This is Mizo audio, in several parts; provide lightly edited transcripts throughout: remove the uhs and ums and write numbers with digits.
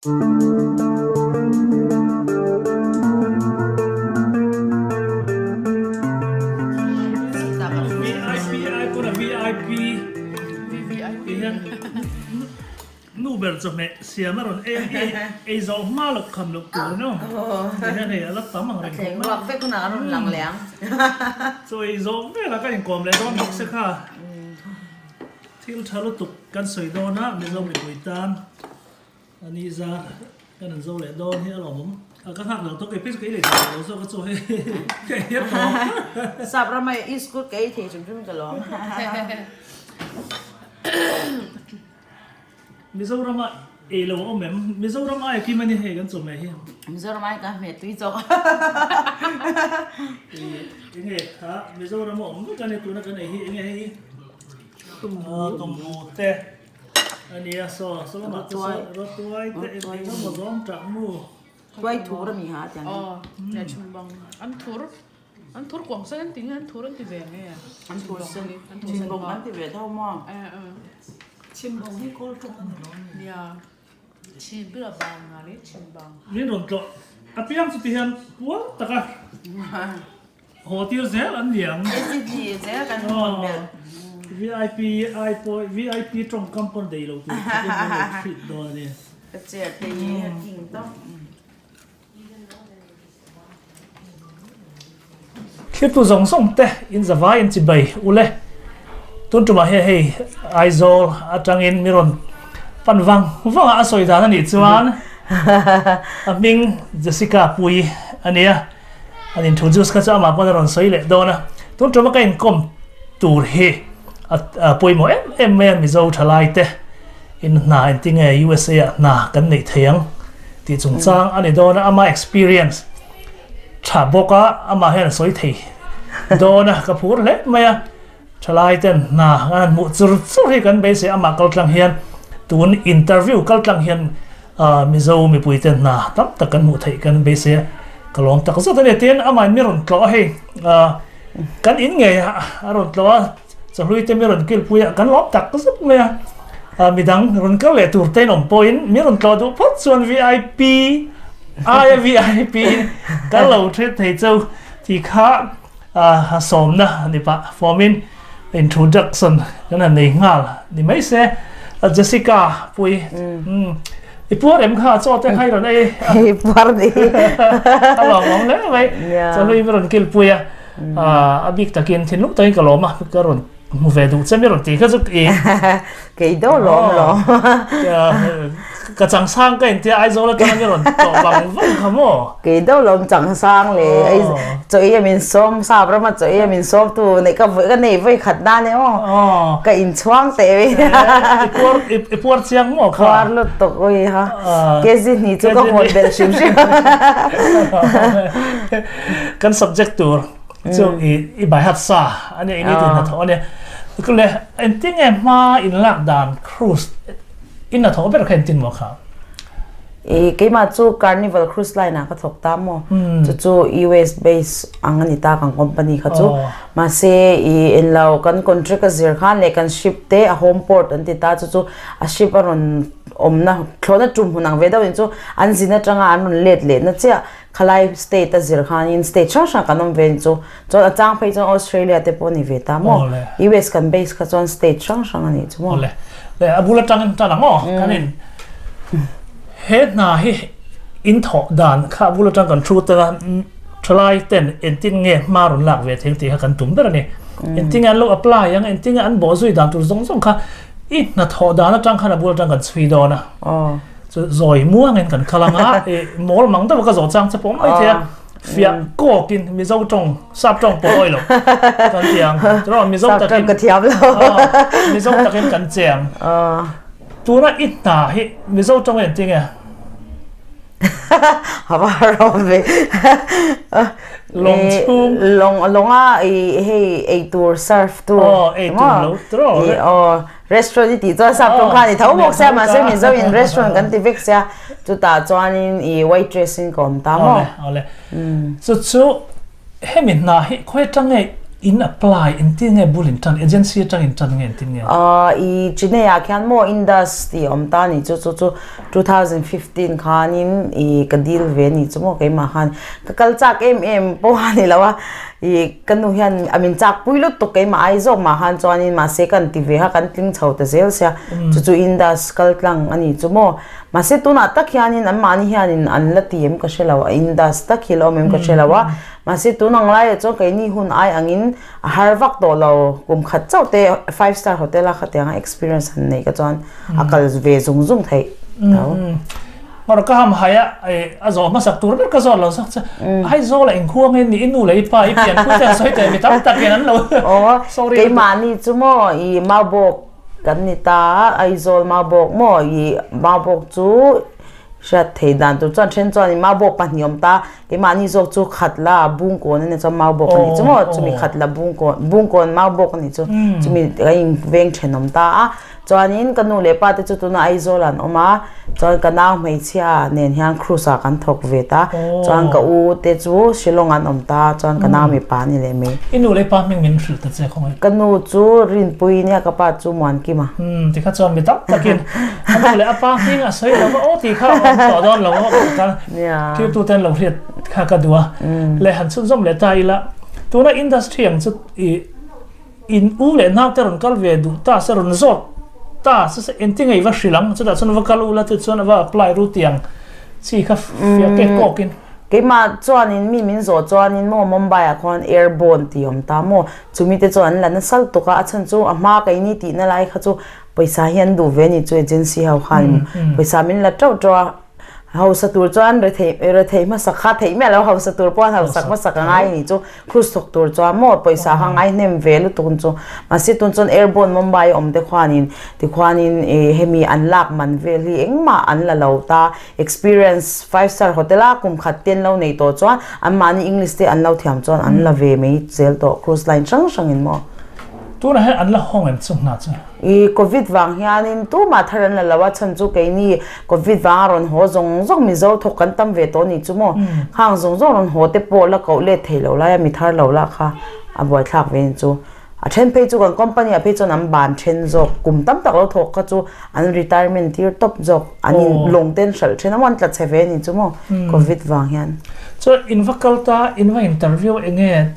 VIP ai pawn a VIP tih hian nu ber chawhmeh siam a rawn ei ei ei zawh hma loh kham loh tur no ti hian hei a la tam ang reng khawp mai. Ruak vek hunah a rawn lang leh ang. Chaw ei zawh velah ka inkawm leh dawn bawk se kha. Thil tha lutuk kan sawi dawn a Mizo mipui tan. A ni zar kan an zo leh dawn hi a lawmawm. A ka nghak lo tawk e phei chu ka ei leh thei lo zawk a chaw hi ka ei a tawp. Sap rama i school ka ei thei hrim hrim ka lawm. Mizorama ei lo a awm em? Mizoram aia kim a ni hei kan chawhmeh hi. Mizoram aia ka hmeh tui zawk. Enge kha Mizoram a awm vek a ni tuna kan ei hi enge hei tumbu te. Ania saw saw lamah te saw rawtuai te eng eng emaw zawng tah mu. Tuai thur a ni ha tiang hi. Aw nia chhimbang an thur an thur kuang sen an ti nge an thur an ti ve nge an thur sen chhimbawng an ti ve tho maw. Chhimbawng hi kawl tawng a ni lo a ni. Nia chhimbira bang nga le chhimbang. Min rawn tlawh apiang chu ti hian puar taka Haw tir zel an ni ang. ACG zel kan hawn belh. VIP ai pawh VIP tawngkam pawn dei lo tur khat in kan lo treat dawn a ni. Ka chair te hi a king tawp. Thirtu zawng zawng te in zavai in chibai ule. Tun tumah hian hei Aizawl atangin mi rawn pan vang vang a a sawi dan a nih chuan a hming Jessica Pui a nia. An introduce kha chu amah pawn a rawn sawi leh dawn a, tun tuma ka inkawm tur hi a pawimawh em em mai a, Mizo thalai te in hna engtinge USA ah hna kan neih thei ang tih chungchang a ni dawn a, ama experience tha bawk a, amah hian a sawi thei dawn a, ka phur hle mai a, thalai ten hna an han hmuh chur chur hi kan beisei amah kaltlang hian tun interview kaltlang hian Mizo mipuite hna tam tak kan hmuh theih kan beisei a, ka lawm tak zet a ni. Tin, amahin mi rawn tlawh a hei, kan in ngei a a rawn tlawh a, chawhlui te mi rawn kilpui a, kan lawm tak zet mai a. Midang rawn kal leh tur te in awm pawhin mi rawn tlawh duh phawt chuan VIP aia VIP in kan lo then thei cheu tih kha sawmna a ni pah form-in introduction kan han nei nghal ni mai se Jessica pui i puar em kha chaw te kha i rawn ei i puar ni a lawm awm hle mai chaw hi rawn kil pui a a bik takin thinlung takin ka lawm a ka rawn hmu ve duh che mi rawn ti kha chu i kei deuh lawm lawm ka chang sang ka intia Aizawl atanga mi rawn tawh vang vang kha maw kei deuh lawm chang sang le ai chaw ei min sawm sap rama chaw ei min sawm tu nei ka voi ka nei voi khat na ne aw ka in chhuang te ve i puar i puar chiang maw kha puar lut tok oi ha kg ni chu ka hawn bel hrim hrim kan subject tur Chu i i bai hat sa a nia i ni tin hnathawh a nia. Le engtin nge hma in lak dan cruise in hnathawh ber kha engtin maw kha? I keimah chu Carnival Cruise Line ah ka thawk ta maw. Chu chu US base ang a ni ta kan company kha chu. Mahse i enlo kan contract a zir khan leh kan ship te a home port an ti ta chu chu a ship a rawn awmna thlawhna tum hun ang ve deuh in chu an zin atanga an rawn let lehna chiah Khalai state a zir khanin state hrang hrang kan awm ve ni chu. Chuan a chang phei chuan Australia te pawh a ni ve ta maw. US kan base kha chuan state hrang hrang a nih chu maw. Awle. Le a bul atangin tan ang aw. Kan in he hna hi in thawh dan kha a bul atang kan thu tanga thalai ten engtin nge hma rawn lak ve thei tih kha kan tum ber a ni. Engtin nge an lo apply ang, engtin nge an bawh zui dan tur zawng zawng kha i hna thawh dan atang khan a bul atang kan chhui dawn a. Chu zawi muangin kan kal ang a, i mawl mang deuh a ka zawh chang che pawh mai thei a, fiah kawkin Mizo tawng, Sap tawng pawh awi lo kan ti ang. Chuan Mizo takin ka thiam lo. Mizo takin kan che ang. Tuna i hna hi Mizo tawng en tinge? Hava rawm ve. Lawng chhung. Lawng lawnga i hei eitur serve tu. Aw eitur lo tiraw. Aw Restaurant i tih chuan sap tawng khan i tho bawk sia mahse Mizo in restaurant kan ti vek sia chutah chuanin i waitress in ka awm ta maw. Awle awle. Chu chu hemi hna hi khawi atang nge In apply engtin nge bul in tan agency atang in tan nge engtin nge? I Chennai ah khian maw Indus tih awm ta ni chu chu chu 2015 khanin i ka deal ve ni chu maw keimah khan ka kal chak em em pawh a ni lo a i ka nu hian a min chak pui lutuk keimah ai zawk mah khan chuanin mahse kan ti ve kha kan tling chho ta zel sia chu chu Indus kal tlang a ni chu maw mahse tunah tak hianin anmahni hianin an la ti em ka hre lo a Indus tak hi la awm em ka hre lo a. Mahse tun ang laiah chuan keini hun ai angin a har vak tawh lo, kum khat chauh te five star hotel a khatianga experience han nei ka chuan a kal ve zung zung theih tho. Ngawr ka ham hai a, a zawh hmasak tur ber ka zawt lo sak che. Aizawl ah inkhua nge ni i nu leh i pa i pian pui te an sawi teh mi tam tak in an lo sorry. Keimahni chu maw i Maubawk kan ni ta a, Aizawl Maubawk maw i Maubawk chu Hriat thei dan tur chuan then chuan i maubawk pahnih awm ta, keimahni zawk chu khat la bungkawn a ni chuan maubawk a nih chu maw, chumi khat la bungkawn, bungkawn maubawk a nih chu, chumi kan in veng thenawm ta a, chuanin ka nu leh pa te chu tuna Aizawl an awm a, chuan ka nau hmeichhia nen hian cruise ah kan thawk ve ta, chuan ka u te chu Shillong an awm ta, chuan ka nau mipa a ni leh mai. I nu leh pa hming min hrilh ta che khawngaih. Ka nu chu Rinpui nia ka pa chu Muankima. Umm tikha chuan mi tam takin a nu leh a pa hming a sawi lo va aw tih kha a awm tawh dawn lo a ka tan thil tu ten lo hriat kha ka duh a leh han chhunzawm leh ta ila tuna industry ang chu i in u leh nau te rawn kal ve duh ta se rawn zawt ta se se engtin nge i va hrilh ang chutah chuan va kal ula te chuan a va apply ru tiang chi kha fiah kek kawk in. Keimah chuanin mi min zawh chuanin maw Mumbai ah khuan airborne tih awm ta maw Chumi te chu an la nasa lutuk a, a chhan chu a hma keini tihna lai kha chu pawisa hi an duh ve a ni chu agency ho khan pawisa min la teuh teuh a, hausa tur chuan rethei rethei hmasak kha theih miah lo hausa tur pawh an hausak hmasak a ngai a ni chu cruise thawk tur chuan maw pawisa kha ngai hnem ve lutuk ang chu mahse tun chuan airborne Mumbai awm te khuanin tikhuanin ih hemi an lak man vel hi engmah an la lo ta Experience five star hotel a kum khat te an lo nei tawh chuan anmahni English te an lo thiam chuan an la ve mai zel tawh cruise line hrang hrang in maw. Tunah hian an la hawng em chu hna chu? I covid vang hianin tumah thar an la lo a chhan chu keini covid vanga rawn haw zawng zawng Mizo thawk kan tam ve tawh ni chu maw khang zawng zawng rawn haw te pawh la koh let thei lo lai a mi thar lo lah kha a buaithlak ve ni chu. A then phei chu kan company ah phei chuan an ban then zawk, kum tam tak lo thawk kha chu an retirement tir tawp zawk, an in lawng ten hralh then a maw an tla chhe ve a ni chu maw covid vang hian. Chuan in va kal ta, in va interview enge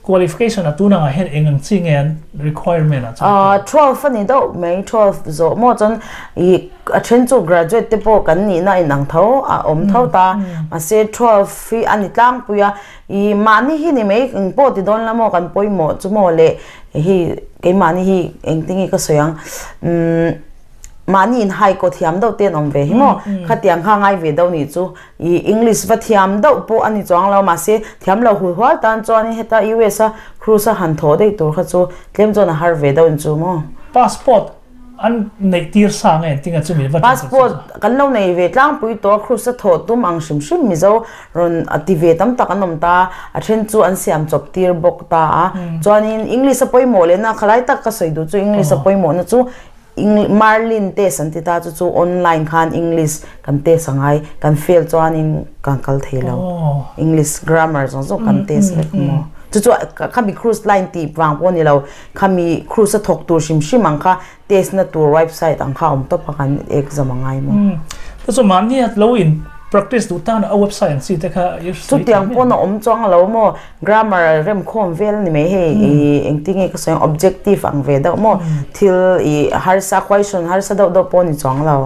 qualification a tun angah hian eng ang chi nge an requirement ah chuan? 12 a ni deuh mai, 12 zawh maw chuan ih a then chu graduate te pawh kan nihna in ang tho a awm tho ta, mahse 12 hi a ni tlangpui a, I mahni hi ni mai eng pawh ti dawn la maw kan pawimawh chu maw le hei keimahni hi engtin nge ka sawi ang umm mahni in hai kaw thiam deuh te an awm ve hi maw khatiang kha ngai ve deuh nih chu i english va thiam deuh pawh a ni chuang lo mahse thiam lo hul hual tan chuanin heta US a cruise a han thawh daih tur kha chu tlem chuan a har ve deuh in chu maw. Passport An neih tir sa nge engtin nge chumi va Passport kan lo nei ve tlangpui tawh a cruise a thawh tum ang hrim hrim Mizo rawn a ti ve tam tak an awm ta a then chu an siam chawp tir bawk ta a chuanin English a pawimawh leh na khalai tak ka sawi duh chu English a pawimawh na chu Marlin test an ti ta chu chu online khan English kan test a ngai kan fail chuanin kan kal thei lo English grammar zawng zawng kan test vek maw chu chu khami cruise line tih vang pawh a ni lo. Khami cruise a thawk tur hrim hrim ang kha test na tur website ang kha a awm tawp a kan exam a ngai maw. Umm chu chu mahni a lo in practice duh tan a website ang chi te kha i sawi Chutiang pawn a awm chuang lo maw grammar a rem khawm vel a ni mai hei i engtin nge ka sawi ang objective ang ve deuh maw thil i harsa question harsa deuh deuh pawh a ni chuang lo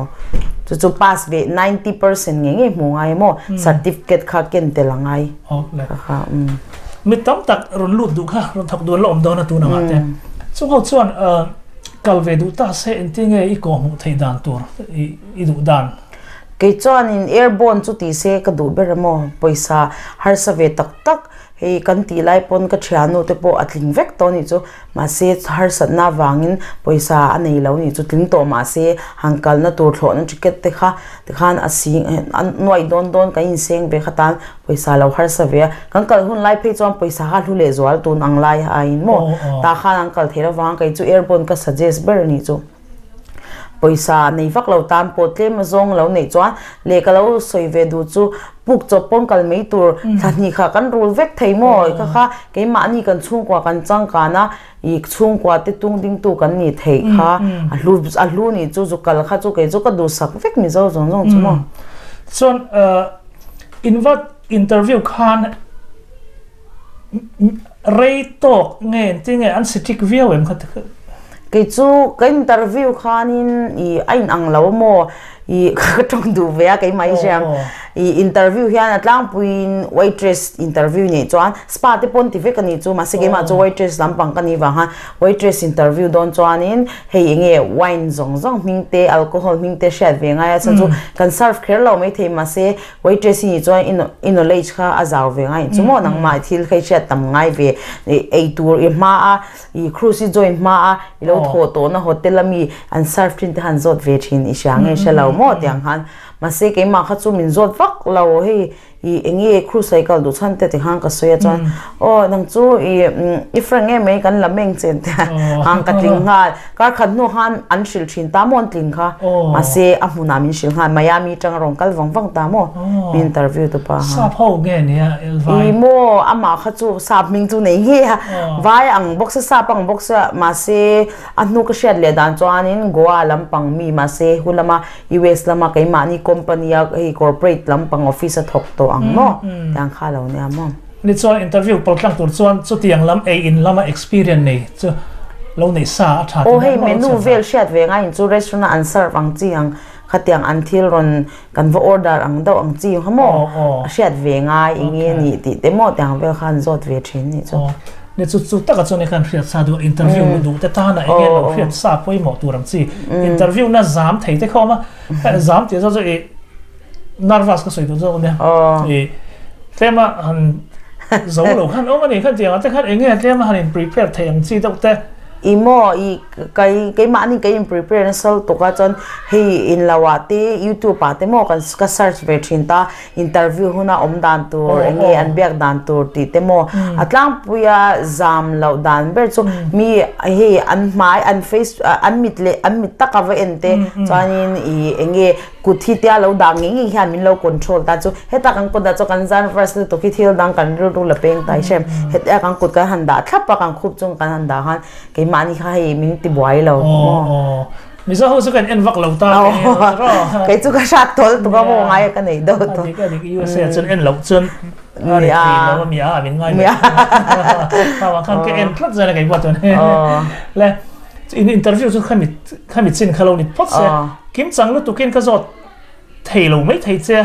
chu chu pass ve 90% ngei ngei hmuh ngai maw certificate kha ken tel a ngai kha kha umm. Mi tam tak rawn lut duh kha rawn thawk duh an la awm dawn a tun angah te. Chung ho chuan kal ve duh ta se engtin nge i kawhhmuh theih dan tur i duh dan? Kei chuanin airborne chu ti se ka duh ber emaw pawisa harsa ve tak tak hei kan tih lai pawn ka thiannu te pawh a tling vek tawh anih chu Mahse, harsatna avangin pawisa a nei lo nih chu tling tawh mahse, han kalna tur thlawhna ticket te kha tikhan a sing a nuaih dawn dawn kan inseng ve kha tan pawisa lo harsa ve a, kan kal hun lai phei chuan pawisa kha hlu leh zual tun ang lai aiin maw tah khan an kal theih avang kei chu airborne ka suggest ber a nih chu. Pawisa nei vak lo tan pawh tlem azawng lo neih chuan leh ka lo sawi ve duh chu puk chawp pawn kal mai tur thla hnih kha kan rul vek thei maw kha kha keimahni kan chhungkua kan changkan a i chhungkua te tung dingtu kan nih theih kha a hlu a hlu nih chu zu kal kha chu kei chu ka duhsak vek mizo zawng zawng chu maw. Chuan in va interview khan Rei tawk nge engtin nge an si ṭik viau em kha ti kha. Kei chu ka interview khanin i a in ang lo maw i ka tawng duh ve a keimah hi hriam i interview hian a tlangpuiin waitress interview nei chuan spa te pawn ti vek a ni chu mahse keimah chu waitress lampang ka nih vang khan waitress interview dawn chuanin hei enge wine zawng zawng hming te alcohol hming te hriat ve ngai a chhan chu kan serve kher lo maithei mahse Waitress hi nih chuan i knowledge kha a zau ve ngai chu maw nangmah i thil kha i hriat tam ngai ve ei tur i hma a i cruise i join hma a i lo thawh tawhna hotel a mi an serve thin te khan zawt ve thin i hria nge hre lo maw tiang khan mahse keimah kha chu min zawt vak lo hei i enge cruise ah i kal duh chhan te tikhan ka sawi a chuan aw nang chu i i frank em mai kan la meng chen te ang ka tling nghal Kar khat hnu khan an hrilh thin ta maw an tling kha. Mahse a hmunah min hrilh nghal Miami tang a rawn kal vang vang ta maw min interview tu pa kha. Sap ho nge nia vai? I maw amah kha chu sap hming chu nei ngei a vai ang bawk se sap ang bawk se mahse a hnu ka hriat leh dan chuanin Goa lampang mi mahse hu lama US lama keimahni company a hei corporate lampang office a thawk tawh ang maw tiang kha lo nia maw. Ni chuan interview pawh tlang tur chuan chutiang lam ei in lama experience nei chu lo neih sa a tha Aw hei menu vel hriat ve ngai in chu restaurant a an serve ang chi ang khatiang an thil rawn kan va order ang deuh ang chi kha maw a hriat ve ngai eng nge nih tih te maw tiang vel kha an zawt ve thin nih chu. Ni chu chu taka chuan khan hriat sa duh interview duh te tana eng nge lo hriat sa pawimawh tur ang chi interview na zam thei te khawm a zam tih zawh chu i nervous ka sawi duh zawk ania i tlema han zo lo khan awm ani khan tiang ah te khan eng nge tlema han in prepare theih ang chi deuh te. I maw i kai keimahni ka in prepare nasa lutuk a chuan hei in lo ah te youtube ah te maw kan ka search ve thin ta interview huna awm dan tur eng nge an biak dan tur tih te maw a tlangpui a zam loh dan ber chu mi hei an hmai an face an mit leh an mit taka va en te chuanin i eng nge Kut hi tia lo dah ngei ngei hian min lo control ta chu heta kan kut ah chuan kan zan verse lutuk hi thil dang kan rilru la peng ta i hrem hetia kan kut kan han dah thlap a kan khup chung kan han dah khan keimahni kha hei min ti buai lo maw. Mizo ho chu kan en vak lo ta kei chu ka hrat tawh lutuk a maw ngai a ka nei deuh tawh. A dik a dik USA chuan en loh chuan a ri thei lo a mi a min ngai mai khan ka en tlat zel a kei pawh chuan le in interview chu khami khami chin kha lo ni phawt se kim chang lutukin ka zawt thei lo mai thei che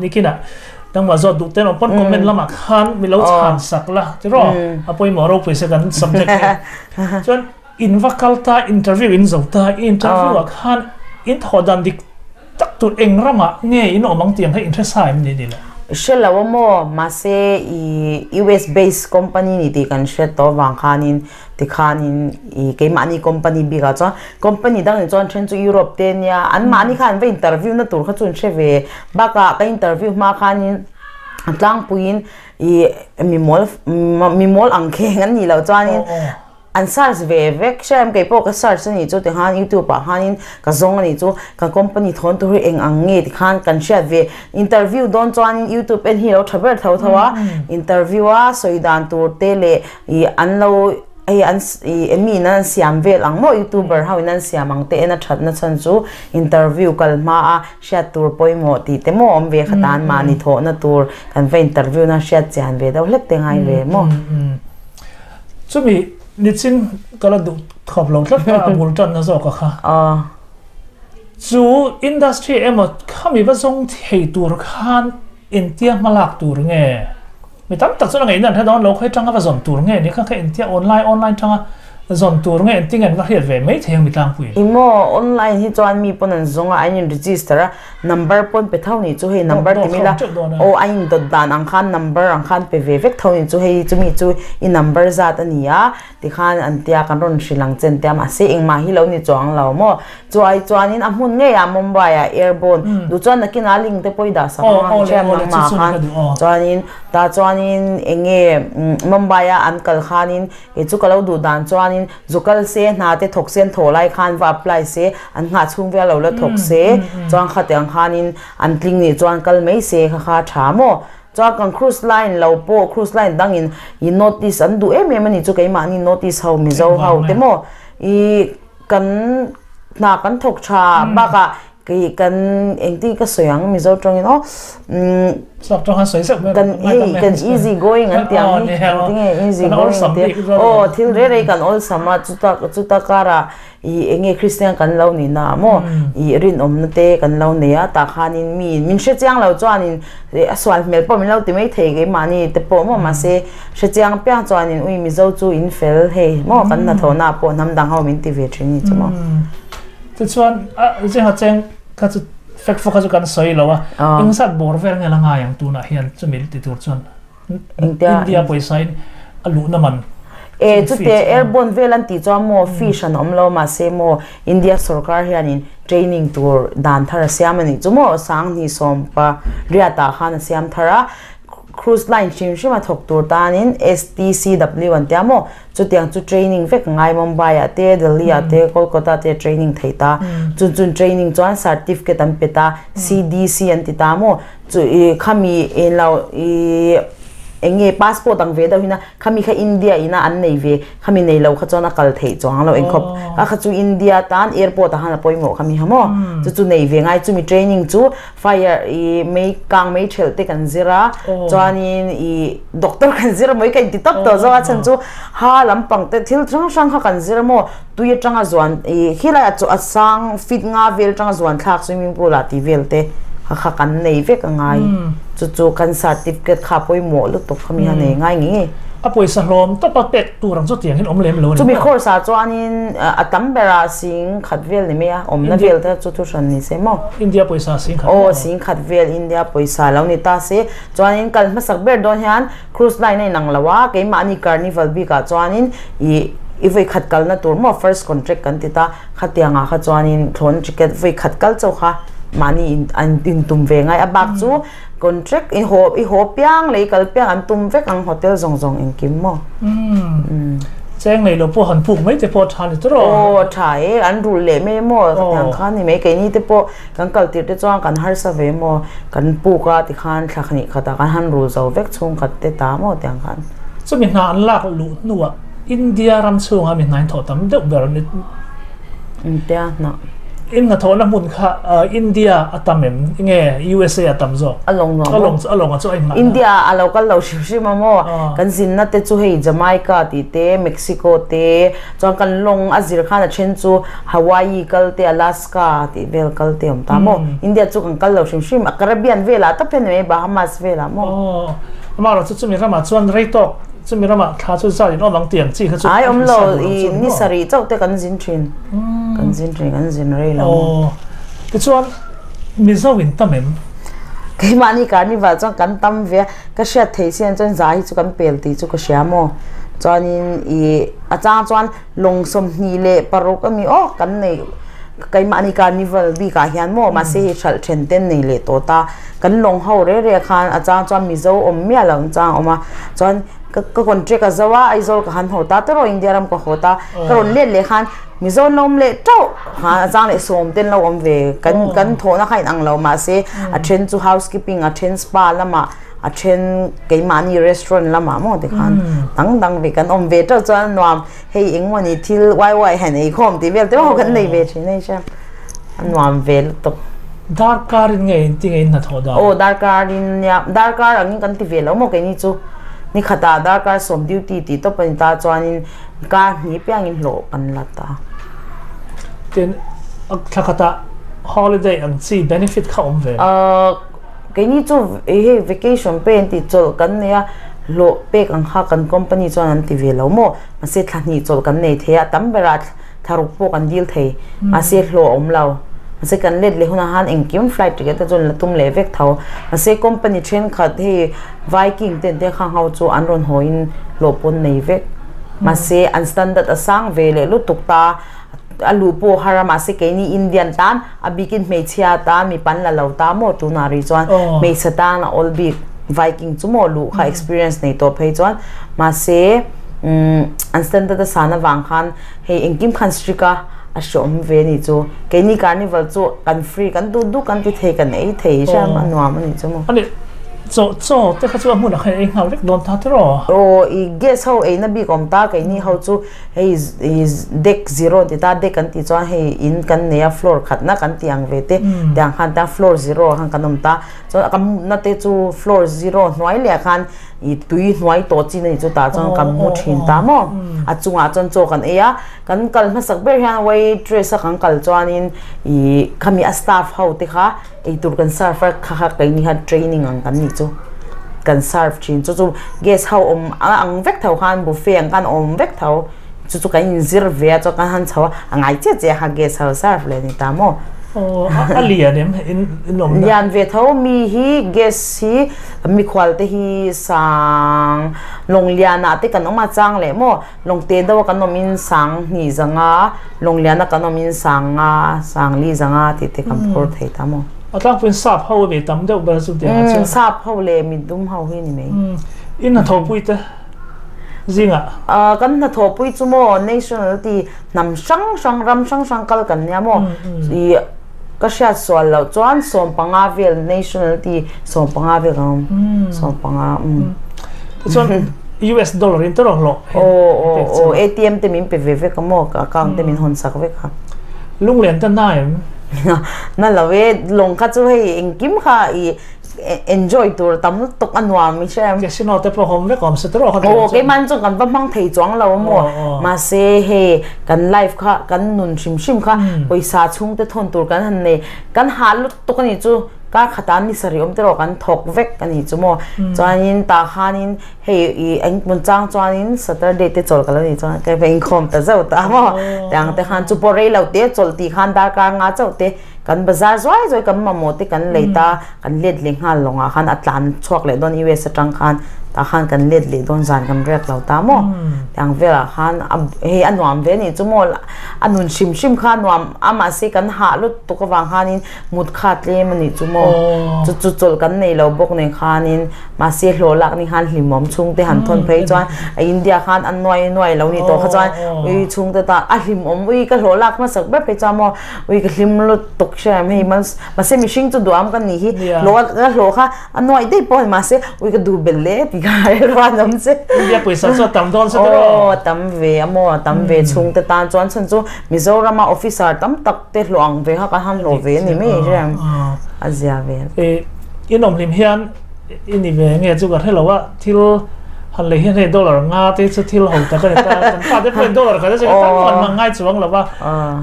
nikinah nangmah zawt duh ten awm pawn comment lamah khan mi lo chhan sak la ti rawh a pawimawh ropui se kan subject hi chuan in va kal ta interview in zo ta interview ah khan in thawh dan dik tak tur eng ramah nge in awm ang tiang kha in hre sa em ni ni le? Hre lo a maw mahse i US based company ni tih kan hre tawh vang khanin Tikhanin i keimahni company bikah chuan company dang in chuan then chu Europe te ania anmahni khan an va interview na tur kha chu an hre ve bakah ka interview hma khanin a tlangpuiin i mimawl mimawl ang kheng an nih loh chuanin an search ve vek hria em keipawh ka search a nih chu tikhan youtube ah khanin ka zawng a nih chu ka company thawn tur hi eng ang nge tikhan kan hriat ve interview dawn chuanin youtube en hi a lo tha ber tho tho a interview a sawi dan tur te leh I an lo hei an i emi in an siam vel ang maw youtuber ho in an siam ang te en a that na chhan chu interview kal hma a hriat tur pawimawh tih te maw awm ve kha tan mahni thawh na tur kan va interview na hriat chian ve deuh hlek te ngai ve maw. Chumi nichin ka la duh khawp lo tlat a a bul tan na zawk a kha. Chu industry emaw khami va zawng thei tur khan intia hmalak tur nge? Mi tam tak chuan a ngaihna an hre dawn lo, khawi tanga va zawn tur nge ni kha kha entia online online tanga zawn tur nge engtin nge an va hriat ve mai thei ang mi tlangpui. I maw online hi chuan mi pawn an zawng a, an in register a, number pawn pe tho ni chu hei number ti mila aw a in dawt dan ang khan number ang khan pe ve vek tho ni chu hei chumi chu i number zat a ni a tikhan an tia kan rawn hrilh ang che an tia mahse engmah hi lo ni chuang lo maw Chuai chuanin a hmun ngeiah Mumbai-ah airborne duh chuan nakinah link te pawh i dah sak ang a, hriat nangmah khan chuanin tah chuanin eng nge Mumbai-a an kal khanin kei chu ka lo duh dan chuanin. chuanin zu kal se hna te thawk se an thawh lai khan va apply se an nghah chhung vel lo la thawk se chuan khatiang khanin an tling nih chuan kal mai se kha kha tha maw chuan kan cruise line lo pawh cruise line dangin i notice an duh em em a ni chu keimahni notice ho Mizo ho te maw i kan hna kan thawk tha bakah kei kan engtin ka sawi ang Mizo tawngin aw Sap tawng han sawi zeuh mai kan hei kan easy going an ti ang hi engtinge easy going te aw thil rei rei kan awlsam a chuta chuta karah i enge Christian kan lo ni na maw i rinawmna te kan lo nei a tah khanin mi min hre chiang lo chuanin a sual hmel pawh min lo ti mai thei keimahni te pawh maw mahse hre chiang piang chuanin ui Mizo chu in fel hei maw kan hnathawhna ah pawh hnam dang ho min ti ve thin ni chu maw. Tichuan a zinga cheng kha chu fek fawk kha chu kan sawi lo a, eng zat bawr vel nge la ngai ang tunah hian chumi ti tur chuan India pawisa in a luhna man E chute airborne vel an tih chuan maw fish an awm lo mahse maw India sorkar hianin training tur dan thar a siam a nih chu maw Sanghnih sawmpa riatah khan a siam thar a cruise line hrim hrim a thawk tur tanin STCW an tia maw Chutiang chu training vek ngai Mumbai ah te, Delhi ah te, Kolkata te training thei ta. Chun chun training chuan certificate an pe ta, CDC an ti ta maw? Chu i khami en lo i eng nge passport ang ve deuh hin a, khami kha India ina an nei ve, khami nei lo kha chuan a kal theih chuang lo engkhawp. Kha kha chu India tan airport ah khan a pawimawh khami ha maw? Chu chu nei ve ngai chumi training chu fire i mei kang mei thelh te kan zir a chuanin i doctor kan zir mai ka inti tawp tawh zawk a chhan chu ha lampang te thil hrang hrang kha kan zir maw tui atanga zuan i khilai a chu a sang fit nga vel atanga zuan thlak swimming pool ah tih vel te kha kha kan nei vek a ngai chu chu kan certificate kha pawimawh lutuk kha mi kha nei ngai ngei ngei. A pawisa hlawm tawpa pek tur ang chu tiang hian awm lem lo a ni. Chumi course ah chuanin a tam berah sing khat vel ni mai a, awmna vel te chu thu hran ni se maw? India pawisa sing khat vel. Aw sing khat vel India pawisa lo ni ta se. Chuanin kal hmasak ber dawn hian cruise line a inang lo a, keimahni carnival bikah chuanin ih i vawi khat kalna tur maw first contract kan ti ta, khatiangah kha chuanin thlawn ticket vawi khat kal chauh kha mahni an intum ve ngai a bak chu Contract i haw i haw piang leh i kal piang an tum vek ang hotel zawng zawng engkim maw? Umm cheng nei lo pawh han puk mai te pawh tha ni tawrh aw. Aw tha e an rul leh mai maw khatiang khan ni mai keini te pawh kan kal tirh te chuan kan harsa ve maw kan puk a tikhan thla hnih khatah kan han rul zo vek chhungkhat te ta maw tiang khan. Chumi hna an lak luh hnuah India ram chhungah mi hna in thawh tam deuh ber ni. India hna. In hnathawhna hmun kha India a tam em? Nge USA a tam zawk? A lawng nuam maw? A lawng a chu a inngah. India a lo kal lo hrim hrim a maw? Kan zinna te chu hei Jamaica tih te, Mexico te, chuan kan lawng a zir khan a then chu Hawaii kal te, Alaska tih vel kal te awm ta maw? India chu kan kal lo hrim hrim a, Caribbean velah tawp hian ni mai, Bahamas velah maw? Aw, amaherawhchu chumi ramah chuan rei tawk Chumi ramah thla chu zat in awm ang tih ang chi kha chu Ai awm lo, i ni sarih chauh te kan zin thin. Kan zin thin, kan zin rei lo. Aw, tichuan Mizo in tam em? Keimahni carnival chuan kan tam ve a, ka hriat theih si ang chuan zai hi chu kan pel tih chu ka hria maw. Chuanin i a chang chuan lawng 26 a mi aw kan nei keimahni carnival bikah hian maw mahse hei hralh then te an nei leh tawh ta. Kan lawng ho reh reh khan a chang chuan Mizo awm miah lo ang chang a awm a, chuan ka ka contract a zo a, Aizawl ka han haw ta tawrh India ram ka haw ta, ka rawn let leh khan Mizo an lo awm leh tauh khan a chang leh sawm te an lo awm ve, kan kan thawhna kha inang lo mahse a then chu housekeeping a then spa lamah a then keimahni restaurant lamah maw tikhan dang dang ve kan awm ve tauh chuan a nuam hei engmawni thil uai uai han eikhawm tih vel te pawh kan nei ve thin a hei a nuam ve lutuk. Darkar in nge in ti nge in hnathawh dan? Aw darkar in nia darkar angin kan ti ve lo maw keini chu ni khatah darkar sawm duty tih tawp a ni ta chuanin kar hnih piangin hlawh kan la ta. Tin thla khatah holiday ang chi benefit kha awm ve? Keini chu hei vacation pay an tih chawlh kan nei a hlawh pek ang kha kan company chuan an ti ve lo maw mahse thla hnih chawlh kan nei thei a tam berah Tharuk pawh kan dil thei, mahse hlawh a awm lo. Mahse kan let leh hunah khan engkim flight ticket te chuan la tum leh vek tho. Mahse company thenkhat hei Viking te te kha ho chu an rawn haw in hlawh pawn nei vek. Mahse an standard a sang ve leh lutuk ta, a luh pawh har a mahse keini Indian tan a bikin hmeichhia tan mipa an la lo ta maw tunah rih chuan hmeichhe tan a awl bik Viking chu maw luh kha experience nei tawh phei chuan mahse. An standard a san avang khan hei engkim khan strict a a hreawm ve ni chu. Keini carnival chu kan free kan duh duh kan ti thei kan ei thei hriam a nuam a nih chu maw. Ani chaw chaw te kha chu a hmunah khan ei nghal vek dawn ta tiraw? Aw i gas ho eina bik awm ta keini ho chu hei i deck zero an ti ta deck an tih chuan hei in kan nei a floor khatna kan tih ang ve te tiang khan ta floor zero khan kan awm ta chuan kan mutna te chu floor zero hnuai leh ah khan i tui hnuai tawh chin a nih chu tah chuan kan mu thin ta maw a chungah chuan chaw kan ei a kan kal hmasak ber hian waitress a kan kal chuanin ih khami a staff ho te kha eitur kan serve a kha kha keini khan training ang kan nih chu kan serve thin chu chu guest ho awm a ang vek tho khan buffet ang khan awm vek tho chu chu kan inzir ve a chuan kan han chho a a ngai chiah chiah kha guest ho serve leh a ni ta maw. Aw a lian em in awm na. Lian ve tho mi hi guest hi mikhual te hi sang lawng lian ah te kan awm a chang leh maw lawng te deuh a kan awm in sang hnih zanga lawng lian a kan awm in sang nga sang li zanga tih te kan phur thei ta maw. A tlangpuiin sap ho a ve tam deuh ber chu tiang ah chuan. Sap ho leh midum ho hi ni mai. In hnathawhpui te zingah. Kan hnathawhpui chu maw nationality hnam hrang hrang ram hrang hrang kal kan nia maw ih ka hriat sual loh chuan 15 vel nationality 15 vel kan awm 15 um. Tichuan US dollar in tawrh hlawh aw aw aw ATM te min pe ve vek a maw ka account te min hawn sak vek a. Lunglen te na em? Na lo e lawng kha chu hei engkim kha ih enjoy tur tam lutuk a nuam i hre. Casino te pawh awm vek awm se tawrh kha. Aw keimah chuan kan va hmang thei chuang lo a maw mahse hei kan life kha kan nun hrim hrim kha pawisa chhung te thawn tur kan han nei kan hah lutuk a nih chu kar khatah ni sarih awm te erawh kan thawk vek a nih chu maw chuanin tah khanin hei i eng hmun chang chuanin Saturday te chawlh ka lo nih chuan ka va inkhawm ta zauh ta maw tiang te khan chu pawh rei lo te chawlh tih khan darkar nga chauh te Kan bazar zuai zuai kan mamawh te kan lei ta, kan let leh nghal lawngah khan a tlan chhuak leh dawn US atang khan tah khan kan let leh dawn zan kan riak lo ta maw tiang velah khan a hei a nuam ve anih chu maw a nun hrim hrim kha a nuam a mahse kan hah lutuk avang khanin mut kha tlem anih chu maw chu chu chawlh kan nei lo bawk nen khanin mahse hlawh lak ni khan hlimawm chhungte han thawn phei chuan a India khan a nuai nuai lo ni tawh kha chuan ui chhungte tan a hlimawm ui ka hlawh lak hmasak ber phei chuan maw Ui ka hlim lutuk hria em hei mahse mihring chu duham ka nih hi hlawh ka hlawh kha a nuaih daih pawh a ni mahse ui ka duh belh le ti kha ruan awm che. India pawisa chu a tam dawn se tiraw? Aw a tam ve a maw a tam ve chhungte tan chuan chhan chu Mizorama officer tam tak te hlawh ang ve kha kan han hlawh ve a ni mai hria em a zia ve. I in awm hlim hian I ni ve nge chu ka hre lo a, thil han lei hian hei dollar nga te chu thil ho tak a ni ta, kan pa te pawhin dollar khat a chu tam han hmang ngai chuang lo a,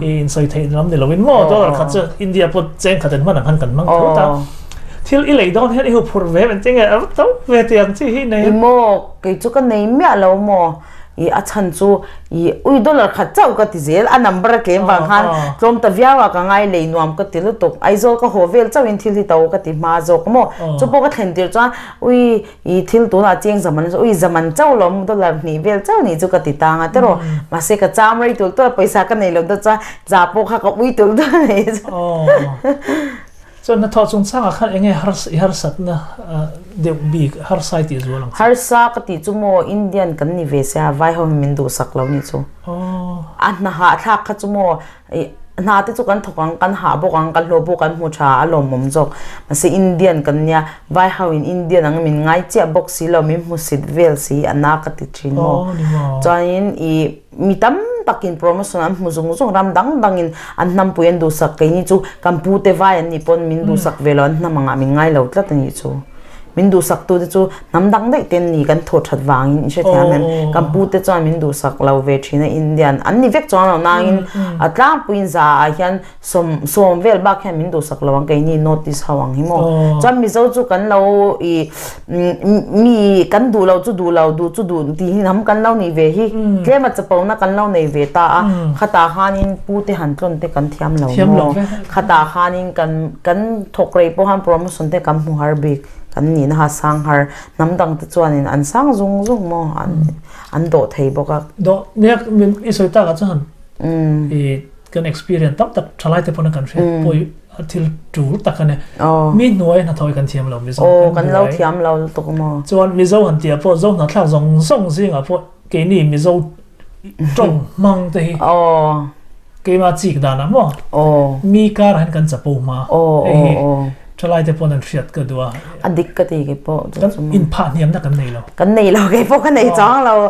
i insawi theih lam ni loin maw dollar khat chu India pawh cheng khat in hman ang khan kan hmang tho ta. Thil i lei dawn hian i huphurh ve em engtin nge a tho ve tih ang chi hi nei. I maw kei chu ka nei miah lo maw I a chhan chu i ui dollar khat chauh ka ti zel a number a tlem vang khan tlawm ta viau a ka ngai lei nuam ka ti lutuk Aizawl ka haw vel chauhin thil hi to ka ti hma zawk maw chu pawh ka thlen tir chuan ui i thil tunah cheng zaman ui zaman chauh lo dollar hnih vel chauh nih chu ka ti tang a tiraw mahse ka cham rei tul tul a pawisa ka nei lo deuh chuan za pawh kha ka ui tul tul a nih chu. Chuan hnathawh chungchangah khan eng nge i harsatna deuh bik harsa i tih zual ang che? Harsa ka tih chu maw Indian kan ni ve sia vai ho hi min duhsak lo nih chu. A hna hahthlak kha chu maw hna te chu kan thawk ang kan hah bawk ang kan hlawh bawk kan hmu tha a lawmawm zawk. Mahse Indian kan nia vai ho in Indian ang min ngai chiah bawk si lo min hmusit vel si a na ka ti thin maw. Chuanin i Mi tam takin promotion an hmu zung zung, ram dang dangin an hnampui an duhsak, keini chu kan pute vai an nih pawn min duhsak ve lo, an hnam angah min ngai lo tlat a nih chu. Min duhsaktute chu hnam dang daih te an ni, kan thaw that vangin i hrethiam em? Kan pute chuan min duhsak lo ve thin a, Indian an ni vek chuang lo nangin a tlangpuiin za ah hian Sawm sawm vel bak hian min duhsak lo ang keini North East ho ang hi maw. Chuan Mizo chu kan lo i mi kan duh lo chu duh lo duh chu duh tih hi hnam kan lo nih ve hi. Tlem a chapona kan lo nei ve ta a. Khatah khanin pu te han tlawn te kan thiam lo maw. Khatah khanin kan kan thawk rei pawh khan promotion te kan hmu har bik kan nihna kha sang har hnam dang te chuanin an sang zung zung maw an an dawh thei bawk a. Dawh nek min i sawi takah chuan i Kan experience tam tak thalai te pawn kan hriat pawi thil tul tak a ni. Mi hnuai hnathawh hi kan thiam lo Mizo kan lo thiam lo lutuk maw. Chuan Mizo han tih ah pawh Zo hnahthlak zawng zawng zingah pawh Keini Mizo tawng hmang te hi keima chik danah maw mi karah hian kan chapo hma hei hi thalai te pawn an hriat ka duh a. A dik ka ti kei pawh. Kan inphah hniamna kan nei lo. Kan nei lo kei pawh ka nei chang lo.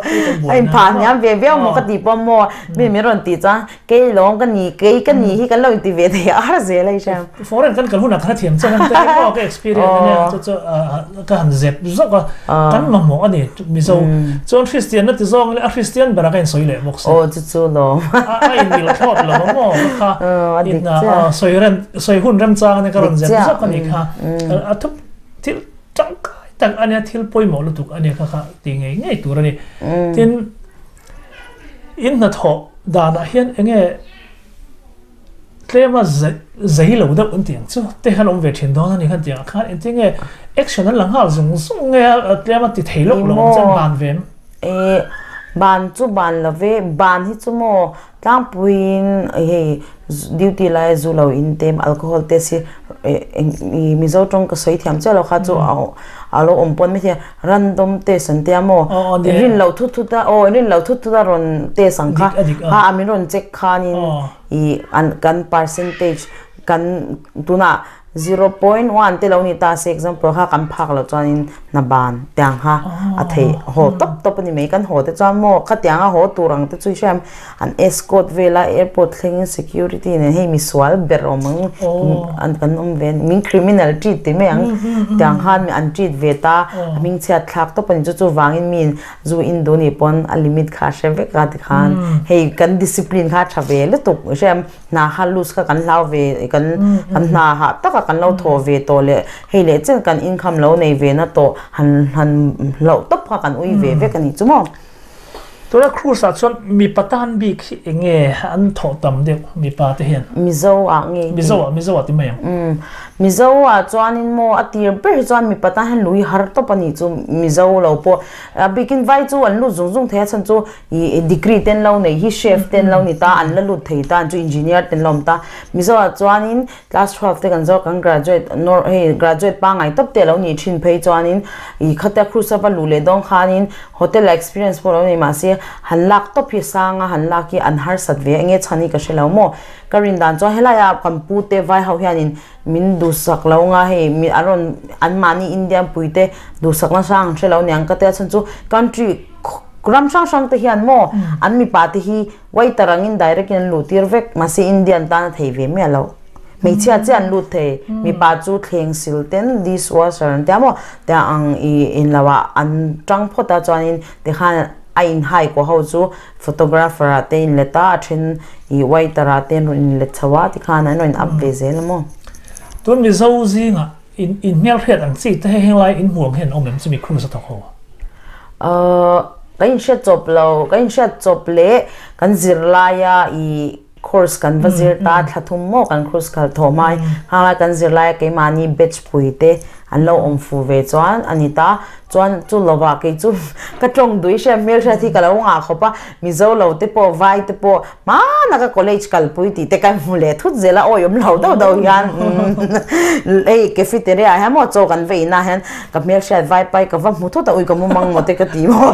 A inphah hniam ve viau maw ka ti pawh maw mi min rawn tih chuan Kei lawng ka ni, kei ka ni hi kan lo inti ve thei a har zel a i hria. Foreign kan kal hunah ka hrethiam chiang em te emaw ka experience ania chu chu ka han zep zawk a, kan mamawh a ni Mizo. Chuan Christian na ti zawng leh a Christian berah ka insawi leh bawk si. Aw chu chu lawm. A inmil thlawt lo a maw ka kha in sawi rem sawi hun remchang ania ka rawn zep zawk a nih kha. A thup thil tangkai tak ania thil pawimawh lutuk ania kha kha ti ngei ngei tur a ni. Tin In hnathawh danah hian enge tlema zei lo deuh an tih ang chu te khan awm ve thin dawn a ni khan tih ang khan engtin nge action an la nghal zung zung nge a tlema ti thei lawk lo ang chuan ban ve em? E ban chu ban lo ve, ban hi chu maw tlangpuiin hei duty laia zu lo in te alcohol test hi Mizo tawng ka sawi thiam chiah lo kha chu a lo awm pawn maithei a. Random test an tia maw? Rin loh thut thut a, aw rin loh thut thut a rawn test ang kha. Kha a min rawn check khanin i an kan percentage kan tunah 0.1 te lo ni ta se example kha kan phak loh chuanin hna ban tiang kha a theih haw tawp tawp a ni mai. Kan haw te chuan maw khatiang a haw tur ang te chu i hria an escort vela airport thlengin security nen hei misual ber awm ang an kan awm ve min criminal treat ti mai ang tiang khan an treat ve ta a hming chhiat thlak tawp a ni chu chuvangin mi zu in duh nih pawn a limit kha a hre vek a tikhan hei kan discipline kha a tha ve lutuk hriam hna kha loose kha kan hlau ve kan kan hna hah taka kan lo thaw ve tawh leh hei leh chen kan income lo nei ve na tawh han han hlauh tawp kha kan ui ve vek a ni chu maw. Tuna cruise ah chuan mipa tan bik hi eng nge an thawh tam deuh mipa te hian? Mizo ah nge i ti? Mizo ah, Mizo ah ti mai ang. Umm, Mizo ah chuanin maw a tir ber hi chuan mipa tan hian lui har tawp a nih chu Mizo lo pawh a bikin vai chu an lut zung zung thei a chhan chu ih degree te an lo nei hi chef te an lo ni ta an la lut thei ta an chu engineer te an lo awm ta Mizo ah chuanin Class 12 te kan zawk kan graduate nor hei graduate pangai tawp te a lo nih thin phei chuanin ih khatia cruise a va luh leh dawn khanin hotel ah experience pawh a lo nei mahse han lak tawp hi a sang a han lak hi an harsat ve a enge chhan hi ka hre lo maw ka rin dan chuan helai ah kan pu te vai ho hianin min duhsak lo nga hei mi an rawn an mahni Indian pui te duhsak nasa ang hre lo niang ka tia chhan chu country ram hrang hrang te hian maw an mipa te hi Waiter angin direct in an luh tir vek, mahse Indian tan a thei ve miah lo. Hmeichhia chiah an lut thei, mipa chu thleng sil ten dishwasher an tia maw, tia ang i in lo ah an tang phawt a chuanin tikhan a in hai kuah ho chu photographer ah te in let a, a then i waiter ah te an rawn in let chho a tikhan an rawn in up ve zel a maw. Tun Mizo zingah in in hmelhriat ang chi te hei henglai in hmuh ang hian an awm em chumi cruise a thawk ho? Ahh ka inhriat chawp lo, ka inhriat chawp leh kan zirlaia i course kan va zir ta thla thum maw kan course kal thawh hmai hanglai kan zirlaia keimahni batch pui te an lo awm fu ve chuan a ni ta chuan chu lovah kei chu ka tawng duih hriat hmelhriat hi ka lo ngah khawp a Mizo lo te pawh vai te pawh Hmana ka college kalpui tih te ka hmu leh thut zel a, awi awm lo deuh deuh hian hei cafeteria ah hian maw chaw kan va inah hian ka hmelhriat vai pai ka va hmu thut a, ui ka mu mang maw te ka ti maw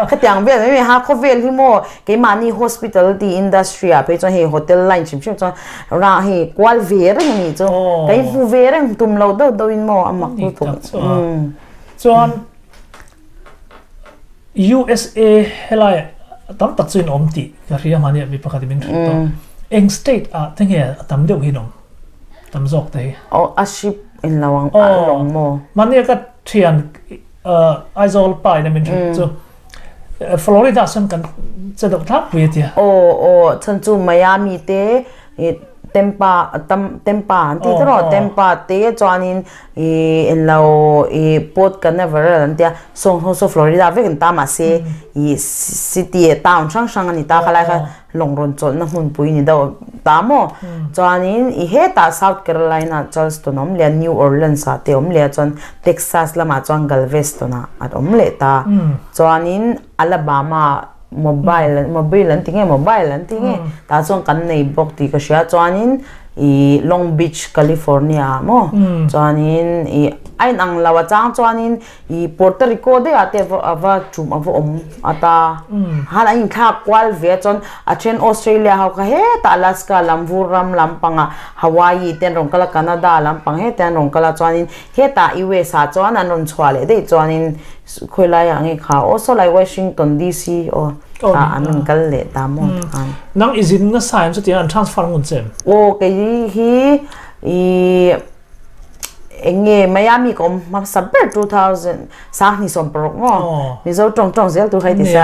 khatiang vel mai mai ha khawvel hi maw keimahni hospital tih industry ah phei chuan hei hotel line hrim hrim chuan ra hei kual ve reng a nih chu ka inhmu ve reng tum lo deuh deuh in maw a mak lutuk. Chuan USA helai tam tak chu in awm tih ka hria mahni ah mi pakhat in min hrilh tawh. Eng state ah te nge a tam deuh hi in awm tam zawk te hi? Aw a ship in lo ang a lawng maw? Mahni ah ka thian Aizawl pa in a min hrilh chu Florida ah sawn kan che deuh tlangpui a tia. Aw aw chhan chu Miami te Tempa tam Tempa an tih te rawh Tempa te chuanin ih englo ih Port Canaveral an tia sawng ho saw Florida vek an ta mahse ih city town hrang hrang a ni ta khalai kha lawng rawn chawlhna hmunpui ni deuh ta maw chuanin ih hetah South Carolina Charleston a awm leh a New Orleans ah te a awm leh a chuan Texas lamah chuan Galveston ah a awm leh ta chuanin Alabama Mobile mobile an ti nge mobile an ti nge tah chuan kan nei bawk tih ka hria chuanin I Long Beach, California ah maw chuanin i a in ang lo a chang chuanin i Puerto Rico daih ah te a va tum a va awm a ta han an inthlak kual ve a chuan a then Australia ho kha hetah Alaska lam vur ram lampangah Hawaii te an rawn kal a Canada lampang hete an rawn kal a chuanin hetah US ah chuan an rawn chhuah leh daih chuanin khawi laiah nge kha aw saw lai Washington DC aw tah an rawn kal leh ta maw tikhan. Nang i zin nasa em chutiang an transfer ngun che em? Aw kei hi i eng nge Miami ka awm hmasa ber 2000 27 maw Mizo tawng tawng zel tur kha i ti sa.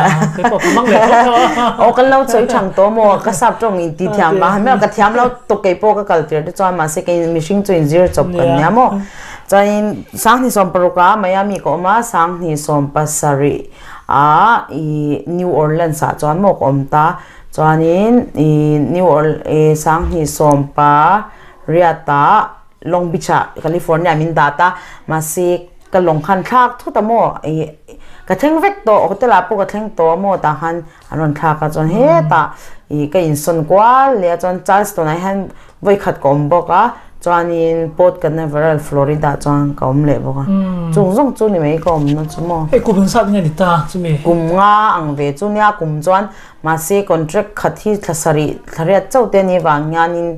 Aw kan lo chawi thang tawh maw ka sap tawng in ti thiam vang hmel ka thiam lo tuk kei pawh ka kal tir te chuan mahse kei mihring chu in zir chawp kan nia maw. Chuanin 2016 ah Miami ka awm a 2017 ah i New Orleans ah chuan maw ka awm ta chuanin i New Orleans 2018 ah Long Beach ah California min dah ta mahse ka lawng khan thlak thut a maw ih ka thleng vek tawh hotel ah pawh ka thleng tawh a maw tah khan an rawn thlak a chuan hetah ih ka insawn kual leh a chuan Charleston ah hian vawikhat ka awm bawk a chuanin Port Canaveral Florida ah chuan ka awm leh bawk a chung zawng chu ni mai ka awmna chu maw. Hei kum engzat nge ni ta chumi? Kum nga ang ve chu nia kum chuan mahse contract khat hi thla sarih thla riat chauh te a nih vang hianin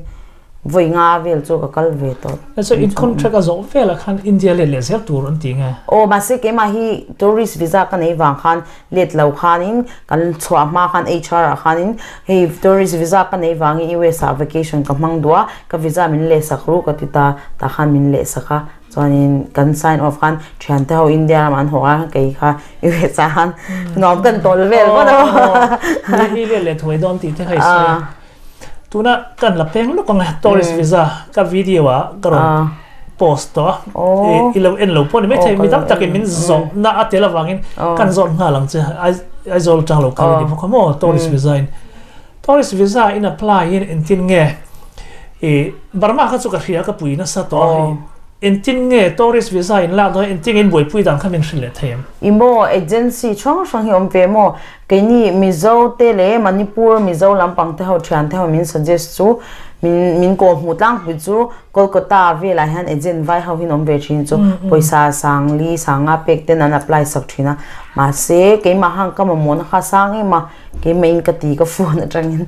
Vawi nga vel chu ka kal ve tawh. Chuan in contract a zawh velah khan India let leh zel tur an ti nge? Aw mahse keimah hi tourist visa ka nei vang khan let lo khanin kan chhuah hma khan HR ah khanin hei tourist visa ka nei vangin US ah vacation ka hmang duh a ka visa min leh sak ru ka ti ta tah khan min leh sak a chuanin kan sign off khan thiante ho India ramah an haw a kei kha US ah khan nuam kan tawl vel vawt a. Mi let leh thuai dawn tih te kha i sawi a. Tuna kan la peng lawk ang e tourist visa ka video ah ka rawn post tawh a i lo en lo pawh ni maithei mi tam takin min zawh na a tel avangin kan zawt nghal ang che Aizawl atang lo kal a ni bawk a maw tourist visa in tourist visa in apply in engtin nge i Burma kha chu ka hria ka pui nasa tawh a hei engtin nge tourist visa in lak dawn engtin nge in buaipui dan kha min hrilh leh thei em? I maw agency hrang hrang hi awm ve maw Keini Mizo te leh Manipur Mizo lampang te ho thian te ho min suggest chu min min kawh hmuh tlangpui chu Kolkata velah hian agent vai ho hian awm ve thin chu pawisa sangli sanga pek ten an apply sak thin a mahse keimah hang ka mamawhna kha sang em a keimah in ka ti ka phone atangin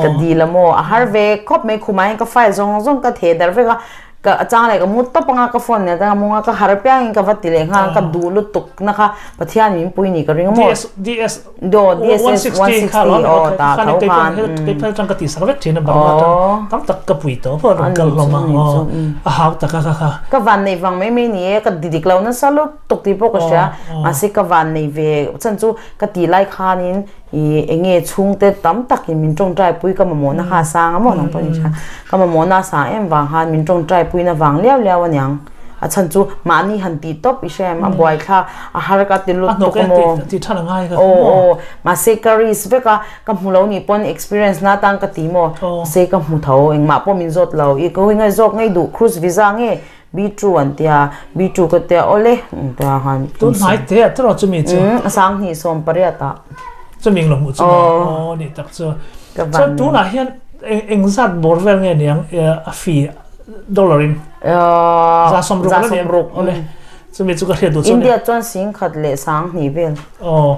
ka dil a maw a har ve khawp mai khumah hian ka file zawng zawng ka theh darh vek a. Ka chang leh ka mu tawp anga ka phone nen ka mu anga ka har piang in ka va ti leh nghal ka duh lutuk na kha Pathian min pui ni ka ring maw DS DS do DSS 160 kha lo aw ta khan tho kei khan kei phel tang ka ti sak vek thin a Burma tang tam tak ka pui tawh pawh rawn kal hlawm a aw a hau tak a kha kha ka van nei vang mai mai ni e ka dik lo nasa lutuk tih pawh ka hria mahse ka van nei ve chan chu ka ti lai khanin I enge chhungte tam takin min tawngtai pui ka mamawhna kha a sang a maw nang pawh in hria ka mamawhna a sang em vang khan min tawngtai puina vang liau liau aniang a chhan chu mahni han tih tawp i hria em a buai thlak a har ka ti lut tuk a maw aw aw mahse ka risk vek a ka hmu lo nih pawn experience na tan ka ti maw mahse ka hmu tho engmah pawh min zawt lo i ka hawi zawk ngei duh cruise visa nge B2 an tia, B2 ka tia awle an tia khan. Tun hnai te a tawrh chumi chu. 2018 ah. Chumi eng lo hmuh chu maw? Aw ni tak chu. Chuan tunah hian eng zat bawr vel nge niang a fee dollar in? 160 la niang. Awle chumi chu ka hriat duh chu. India chuan 10,200 vel. Aw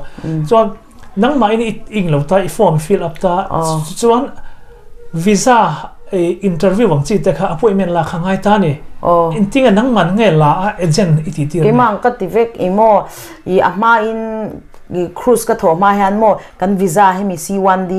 chuan nangmah in i ing lo ta i form fill up ta chuan visa interview ang chi te kha appointment la kha ngai ta ni engtin nge nangman nge la a agent i tih tir keimah ka ti vek i maw i a hma in i cruise ka thawh hma hian maw kan visa hemi C1D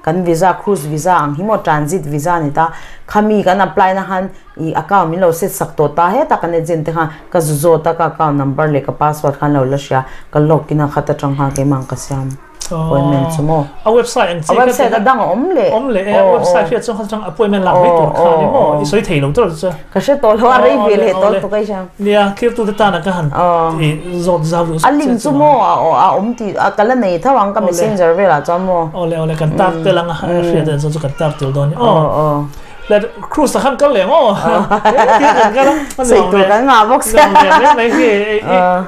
kan visa cruise visa ang hi maw transit visa ni ta khami kan apply na khan i account min lo set sak tawh ta heta kan agent te khan ka zu zawt a ka account number leh ka password khan lo la hria ka log in a khat atang khan keimah ka siam appointment chu maw a website ang chi a website a dang a awm leh awm leh e website hriat chuan khat atang appointment lak mai tur kha ni maw i sawi thei lo tur chu ka hre tawh lo a rei ve leh tawh tuk ai hria nia thlir tu te tan a ka han i zawt zau a link chu maw a awm tih ka la nei tho ang ka messenger velah chuan maw awle awle kan tar tel anga hriat chuan chu kan tar tel dawn ni aw Le cruise khan kal leh maw? Sei tur kan ngah bawk sia. Mai hi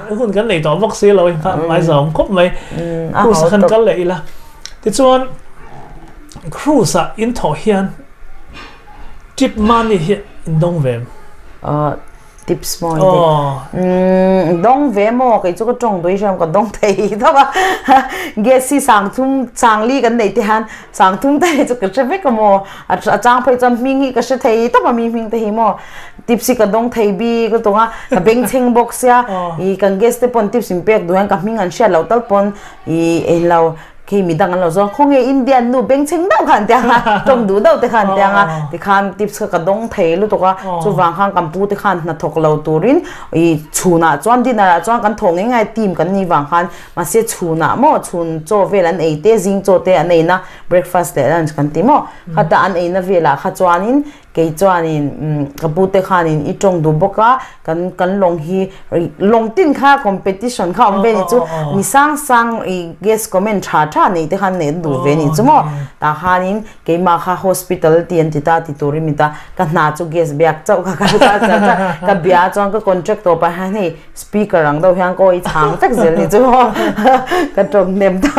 hun kan nei tawh bawk si lo i mai zawm khawp mai. Cruise khan kal leh ila. Tichuan cruise ah in thawh hian Tip money hi in dawng ve em? Tips maw in ti? Umm dawng ve maw kei chu ka tawng duai hriam ka dawng thei tawp a gas hi sang thum sang li kan nei te hian sang thum te hi chu ka hre vek a maw a chang phei chuan hming hi ka hre thei tawp a mi hming te hi maw tips hi ka dawng thei bik lutuk a ka bengchheng bawk sia ih kan gas te pawn tips in pek duh hian ka hming an hriat loh tal pawn ih englo Khi midang an lo zawng khawnge Indian nu bengchheng deuh khan tiang a tawng duh deuh te khan tiang a tikhan tips kha ka dawng thei lutuk a chuvang khan kan pu te khan hnathawk lo turin ih chhunah chuan dinner ah chuan kan thawh ngei ngai team kan nih vang khan mahse chhunah maw chhun chaw vel an ei te zing chaw te an ei na breakfast leh lunch kan ti maw khata an ei na velah kha chuanin Kei chuanin ka pute khanin i tawng duh bawk a, kan kan lawng hi lawng tin kha competition kha awm ve ni chu mi sang sang i guest comment tha tha nei te khan nei an duh ve ni chu maw. Tah khanin keimah kha hospital ti an ti ta ti turin mi ta ka hna chu guest biak chauh kha ka ka ka bia chuan ka contract tawp ah hian hei speaker ang deuh hian ka awi chhang vek zel ni chu maw ka tawng hnem ta.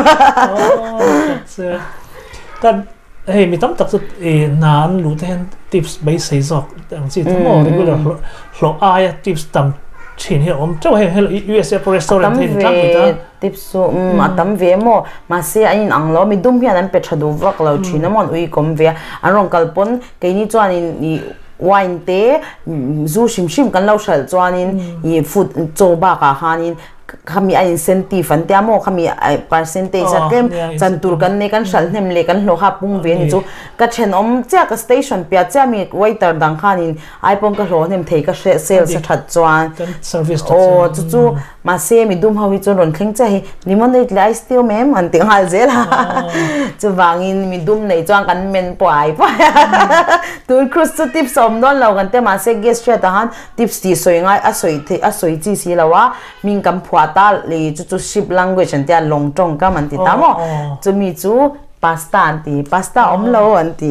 Hei mi tam tak chu i hna an luh te hian tips beisei zawk ang chi chu maw regular hlawh hlawh aia tips tam thin hi a awm teuh heng hei USA pawh restaurant te hi tlangpui ta. Tips chu umm a tam ve maw mahse an in ang lo mi dum hian an pe tha duh vak lo thin a maw an ui kawm ve a an rawn kal pawn keini chuan in ih wine te zu hrim hrim kan lo hralh chuan in ih food chaw bakah khanin Khami a incentive an tia maw khami percentage a tlem chan tur kan nei kan hralh hnem leh kan hlawh kha pung ve ni chu ka thenawm chiah ka station piah chiah mi waiter dang khanin ai pawn ka hlawh hnem thei ka hre sales a that chuan aw chu chu mahse mi dum ho hi chuan rawn thleng chiah hi lemonade leh ice tea awm em an ti nghal zel a chuvangin mi dum nei chuan kan men puai puai a tun cruise chu tips a awm dawn lo kan tia mahse guest hriat ah khan tips tih sawi ngai a sawi theih a sawi chi si lo a hming kan phuah ta lei chu chu ship language an tia lawng tawngkam an ti ta maw chumi chu pasta an ti pasta awm lo an ti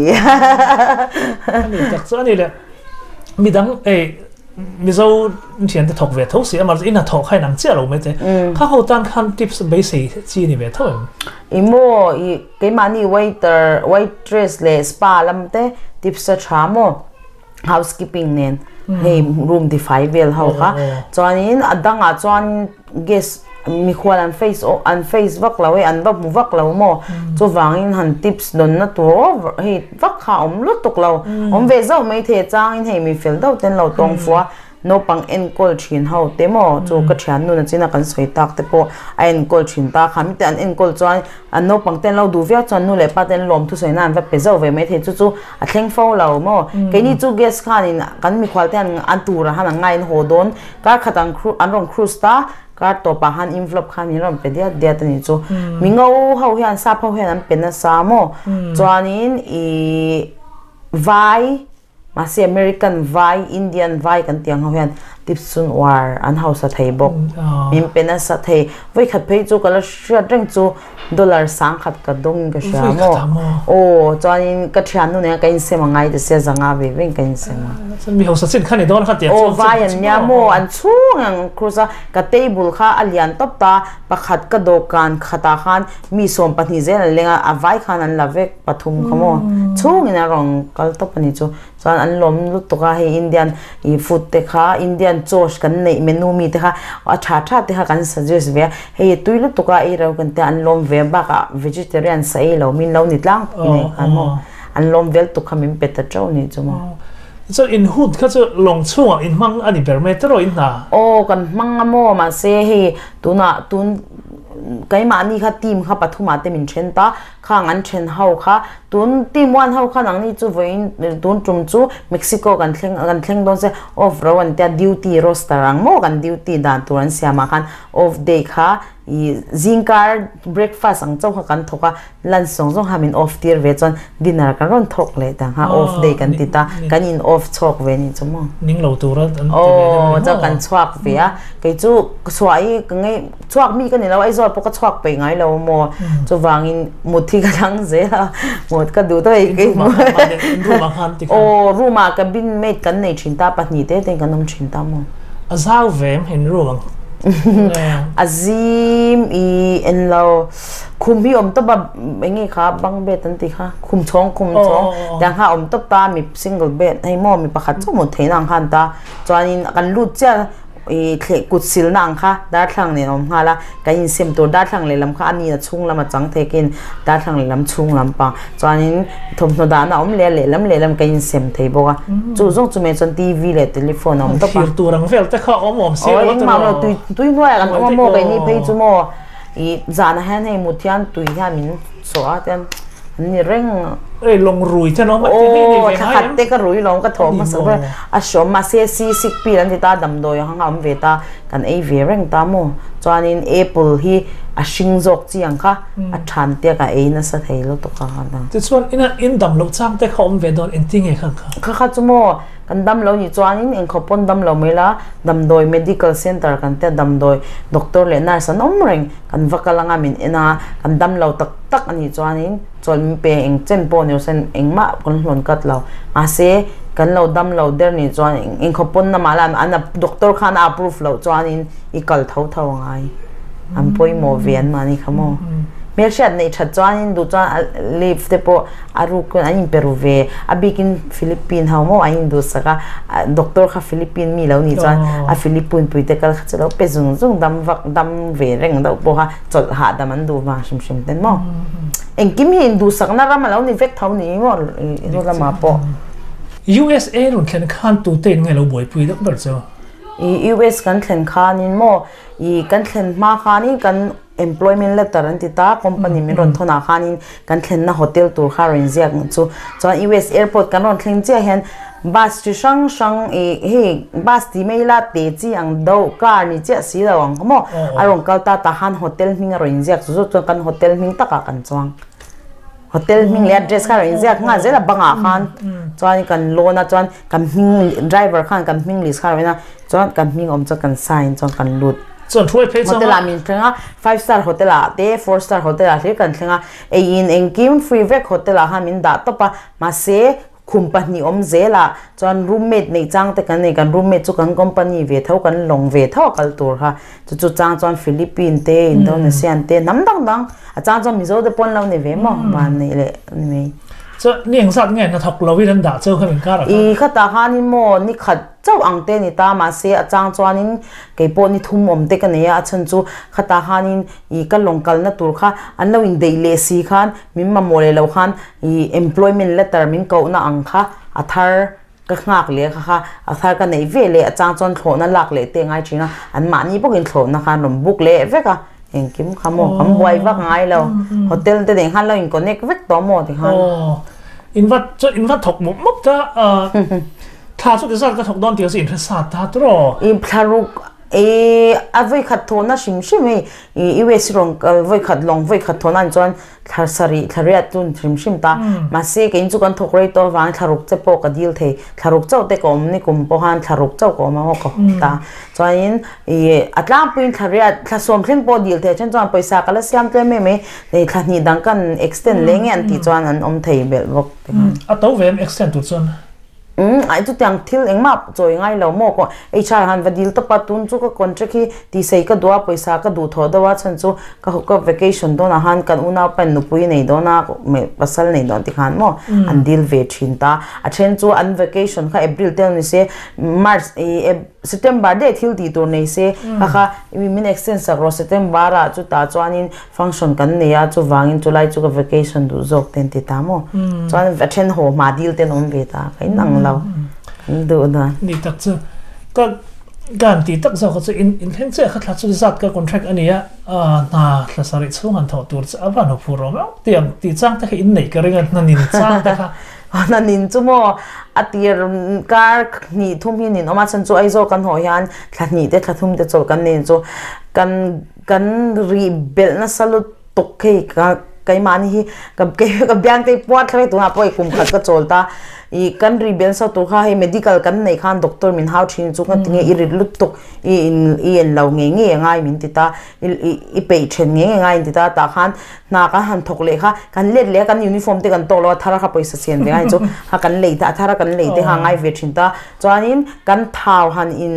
ani tak chu ani le midang ei mizo thian te thawk ve tho si amar in a thawk khain ang chiah lo mai te kha ho tan khan tips beisei chi ni ve tho em i maw i keimahni waiter waitress leh spa lam te tips a tha maw housekeeping nen hei room tifai vel ho kha chuanin a dangah chuan guest mikhual an face an face vak lo e an va hmu vak lo maw chuvangin han tips dawnna tur over hei vak kha a awm lutuk lo awm ve zauh mai thei changin hei mi fel deuh ten lo tawng fua Naupang enkawl thin ho te maw chu ka thian nuna china kan sawi tak te pawh a enkawl thin ta kha mite an enkawl chuan an naupang te an lo duh viau chuan nu leh pa te an lawm thusawi nan an va pe zauh ve mai thei chu chu a thleng fo lo maw keini chu gas khanin kan mikhual te an an turah han an ngaiin haw dawn kar khat an an rawn cruise ta kar tawpah han envelope khan min rawn pe diat diat a ni chu mi ngo ho hian sap ho hian an pe nasa maw chuanin ih vai Mahse American vai, Indian vai kan tih ang ho hian tips chun uar an hausa thei bawk. Min pe nasa thei. Vawikhat phei chu ka la hriat reng chu dollar sangkhat ka dawng in ka hria maw. Aw chuanin ka thiannu nen ka insem a ngai ta sia zanga ve veng ka insem a. Mi hausa chin kha ni dawn kha tiang chu. Aw vai an nia maw an chhung ang cruise a ka table kha a lian tawp ta pakhat ka dawhkan khatah khan mi 12 zel an leng a a vai khan an la vek. Pathum kha maw chhungin a rawn kal tawp a ni chu chuan an lawm lutuk a hei Indian ih food te kha Indian chaw kan neih menu mi te kha a tha tha te kha kan suggest ve a hei tui lutuk a ei reuh kan tia an lawm ve bakah vegetarian sa ei lo min lo ni tlangpui nei khan maw an lawm vel tuk kha min pe ta teuh ni chu maw. Chuan in hun kha chu lawng chhungah in hmang a ni ber mai tiraw in hna? Aw kan hmang a maw mahse hei tunah tun keimahni kha team kha pathumah te min then ta Khang an then ho kha tun team one ho khan ang ni chu vawiin tun tum chu Mexico kan thleng kan thleng dawn se off ro an tia duty roster ang maw kan duty dan tur an siam ah khan off day kha ih zingkar breakfast ang chauh kha kan thawk a lunch zawng zawng kha min off tir ve chuan dinner kan rawn thawk leh ta kha off day kan ti ta kan in off chhuak ve ni chu maw. Ning lo tur a an ti ve deuh ni maw. Aw chuan kan chhuak ve a kei chu chhuah hi ka ngei Chhuak mi ka ni lo, Aizawl pawh ka chhuak peih ngai lo maw? Chuvangin mut hi ka thlang zel a, mut ka duh tawh ei room ah khan room ah khan tikhan. Aw room ah cabin mate kan nei thin ta, pahnih te te in kan awm thin ta maw? A zau ve em in room ang? A zim i en lo khum hi awm tawp a enge kha bunk bed an tih kha khum chhawng khum chhawng tiang kha a awm tawp ta mi single bed hei maw mi pakhat chauh hmuh theihna ang kha an ta chuanin kan lut chiah ih thleh kut silna ang kha darthlalang nen a awm nghal a kan insem tur darthlalang lehlam kha a ni a chhung lam a chang thei khin darthlalang lehlam chhung lampang chuanin thawmhnaw dahna a awm leh a lehlam lehlam kan insem thei bawk a chu zawng chu mai chuan T V leh telephone a awm tawp a. Thlir tur ang vel te kha a awm awm si lo engmah lo tui tui hnuaiah kan awm a maw keini phei chu maw ih zanah hian hei mut hian tui hian min sawh a tian an ni reng Ei lawng rui te an awm a ti hei nei ve ngai em? Aw thla khat te ka rui lawng ka thawh hmasa ber a hrawm mahse si sik pil an ti ta damdawi ang a awm ve ta kan ei ve reng ta maw chuanin apple hi a hring zawk chi ang kha a than te ka ei nasa thei lutuk a kha Tichuan ina in dam loh chang te kha awm ve dawn engti nge kha kha? Kha kha chu maw kan dam lo nih chuanin engkhawp pawn dam lo mai la damdawi medical center kan tia damdawi doctor leh nurse an awm reng kan va kal anga min en a kan dam lo tak tak a nih chuanin chawlh min pe eng chen pawh ni lo sen engmah kan hlawn kat lo mahse kan lo dam lo der nih chuan engkhawp pawn na mah la an doctor khan a approve loh chuanin i kal tho tho a ngai an pawimawh ve an mahni kha maw hmelhriat neih that chuanin duh chuan leave te pawh a ruk an inpe ru ve a bikin Philippine ho maw an induhsak a doctor kha Philippine mi lo nih chuan a Philippine pui te kal kha chu lo pe zung zung dam vak dam ve reng deuh pawh kha chawlh hahdam an duh vang hrim hrim ten maw engkim hi induhsakna ram a lo ni vek tho ni maw ru lamah pawh. USA rawn thlen khan tute in nge lo buaipui deuh ber chu? I US kan thlen khanin maw i kan thlen hma khanin kan employment letter an ti ta company min rawn thawn ah khanin kan thlenna hotel tur kha rawn inziak chu chuan US airport kan rawn thleng chiah hian bus chi hrang hrang ih hei bus tih mai ila te chi ang deuh car ni chiah si lo ang kha maw a rawn kal ta tah khan hotel hming a rawn inziak chu chu chuan kan hotel hming takah kan chuang hotel hming leh address kha a rawn inziak nghal zel a bangah khan chuan kan lawn a chuan kan hming driver khan kan hming list kha a rawn en a chuan kan hming awm chuan kan sign chuan kan lut. Chuan hruai phei chuan hotel ah min thleng a five star hotel ah te four star hotel ah hlir kan thleng a ei in engkim free vek hotel ah khan min dah tawp a mahse khum pahnih awm zel ah chuan roommate neih chang te kan nei kan roommate chu kan company ve tho kan lawng ve tho a kal tur kha chu chu chang chuan Philippine te Indonesian te hnam dang dang a chang chuan Mizo te pawh an lo nei ve maw van neih leh ani mai. Chuan ni engzat nge hnathawk lo in an dah cheu kha min kar ah khan. I khatah khanin maw ni khat chauh ang te ni ta mahse a chang chuanin kei pawh ni thum awm te ka nei a a chhan chu khatah khanin ih ka lawng kalna tur kha an lo indeih leh si khan min mamawh leh lo khan ih employment letter min kohna ang kha a thar ka nghak leh kha kha a thar ka neih ve leh a chang chuan thlawhna lak leh te a ngai thin a an mahni bawkin thlawhna khan rawn book leh vek a engkim kha maw kan buai vak ngai lo hotel te nen khan lo in connect vek tawh maw tikhan. Aw in va chuan in va thawk mawp mawp ta a. Thla chu ti zat ka thawk dawn tih chu inhre sa ta tur aw. I thlaruk i a vawikhat thawhna hrim hrim hei i US rawn kal vawikhat lawng vawikhat thawhna an chuan thla sarih thla riat chu hrim hrim ta. Mahse kei chu kan thawk rei tawh avangin thlaruk che pawh ka dil thei. Thlaruk chauh te ka awm ni kum pawh khan thlaruk chauh ka awm a maw ka hawk ta. Chuanin i a tlangpuiin thla riat thla sawm thleng pawh dil thei a then chuan pawisa ka la siam tlem em mai hei thla hnih dang kan extend leh nge an tih chuan an awm thei belh bawk ti khan. A to ve em extend tur chuan? Umm ai chutiang thil engmah chawi ngai lo maw kawh HR han va dil tawp a tun chu ka contract hi tihsei ka duh a pawisa ka duh thawh deuh a chhan chu ka ka vacation dawnah khan kan unau pa in nupui nei dawn a pasal nei dawn tikhan maw an dil ve thin ta a then chu an vacation kha April te ni se March ih September daih thil tih tur nei se kha kha min extend sak rawh September ah chutah chuanin Function kan nei a, chuvangin chulai chu ka vacation duh zawk te an ti ta maw? Chuan a then haw hma dil te an awm ve ta, ka inang lo an duh dan. Ni tak chu ka ka han ti tak zawk a chu in in thleng chiah kha thla chu zat ka contract a ni a, hna thla sarih chhung han thawh tur chu a van huphur awm em tiang tih chang te kha in neih ka ring a, hna nin chang te kha. Hna nin chu maw a tir kar hnih thum hi nin awm a, chhan chu Aizawl kan haw hian thla hnih te thla thum te chawlh kan nei chu kan Kan rih belh nasa lutuk hei ka keimahni hi ka ka biang te hi puar thla vek tunah pawh hei kum khat ka chawl ta ih kan rih belh nasa tur kha hei medical kan neih khan doctor min hau thin chu ka tinge i rit lutuk i in i en lo ngei ngei a ngai min ti ta i i peih then ngei ngei a ngai min ti ta tah khan hna kan han thawk leh kha kan let leh a kan uniform te kan tawk lo a thar kha pawisa siam ve ngai chu kha kan lei ta a thar a kan lei te kha a ngai ve thin ta chuanin kan thau han in.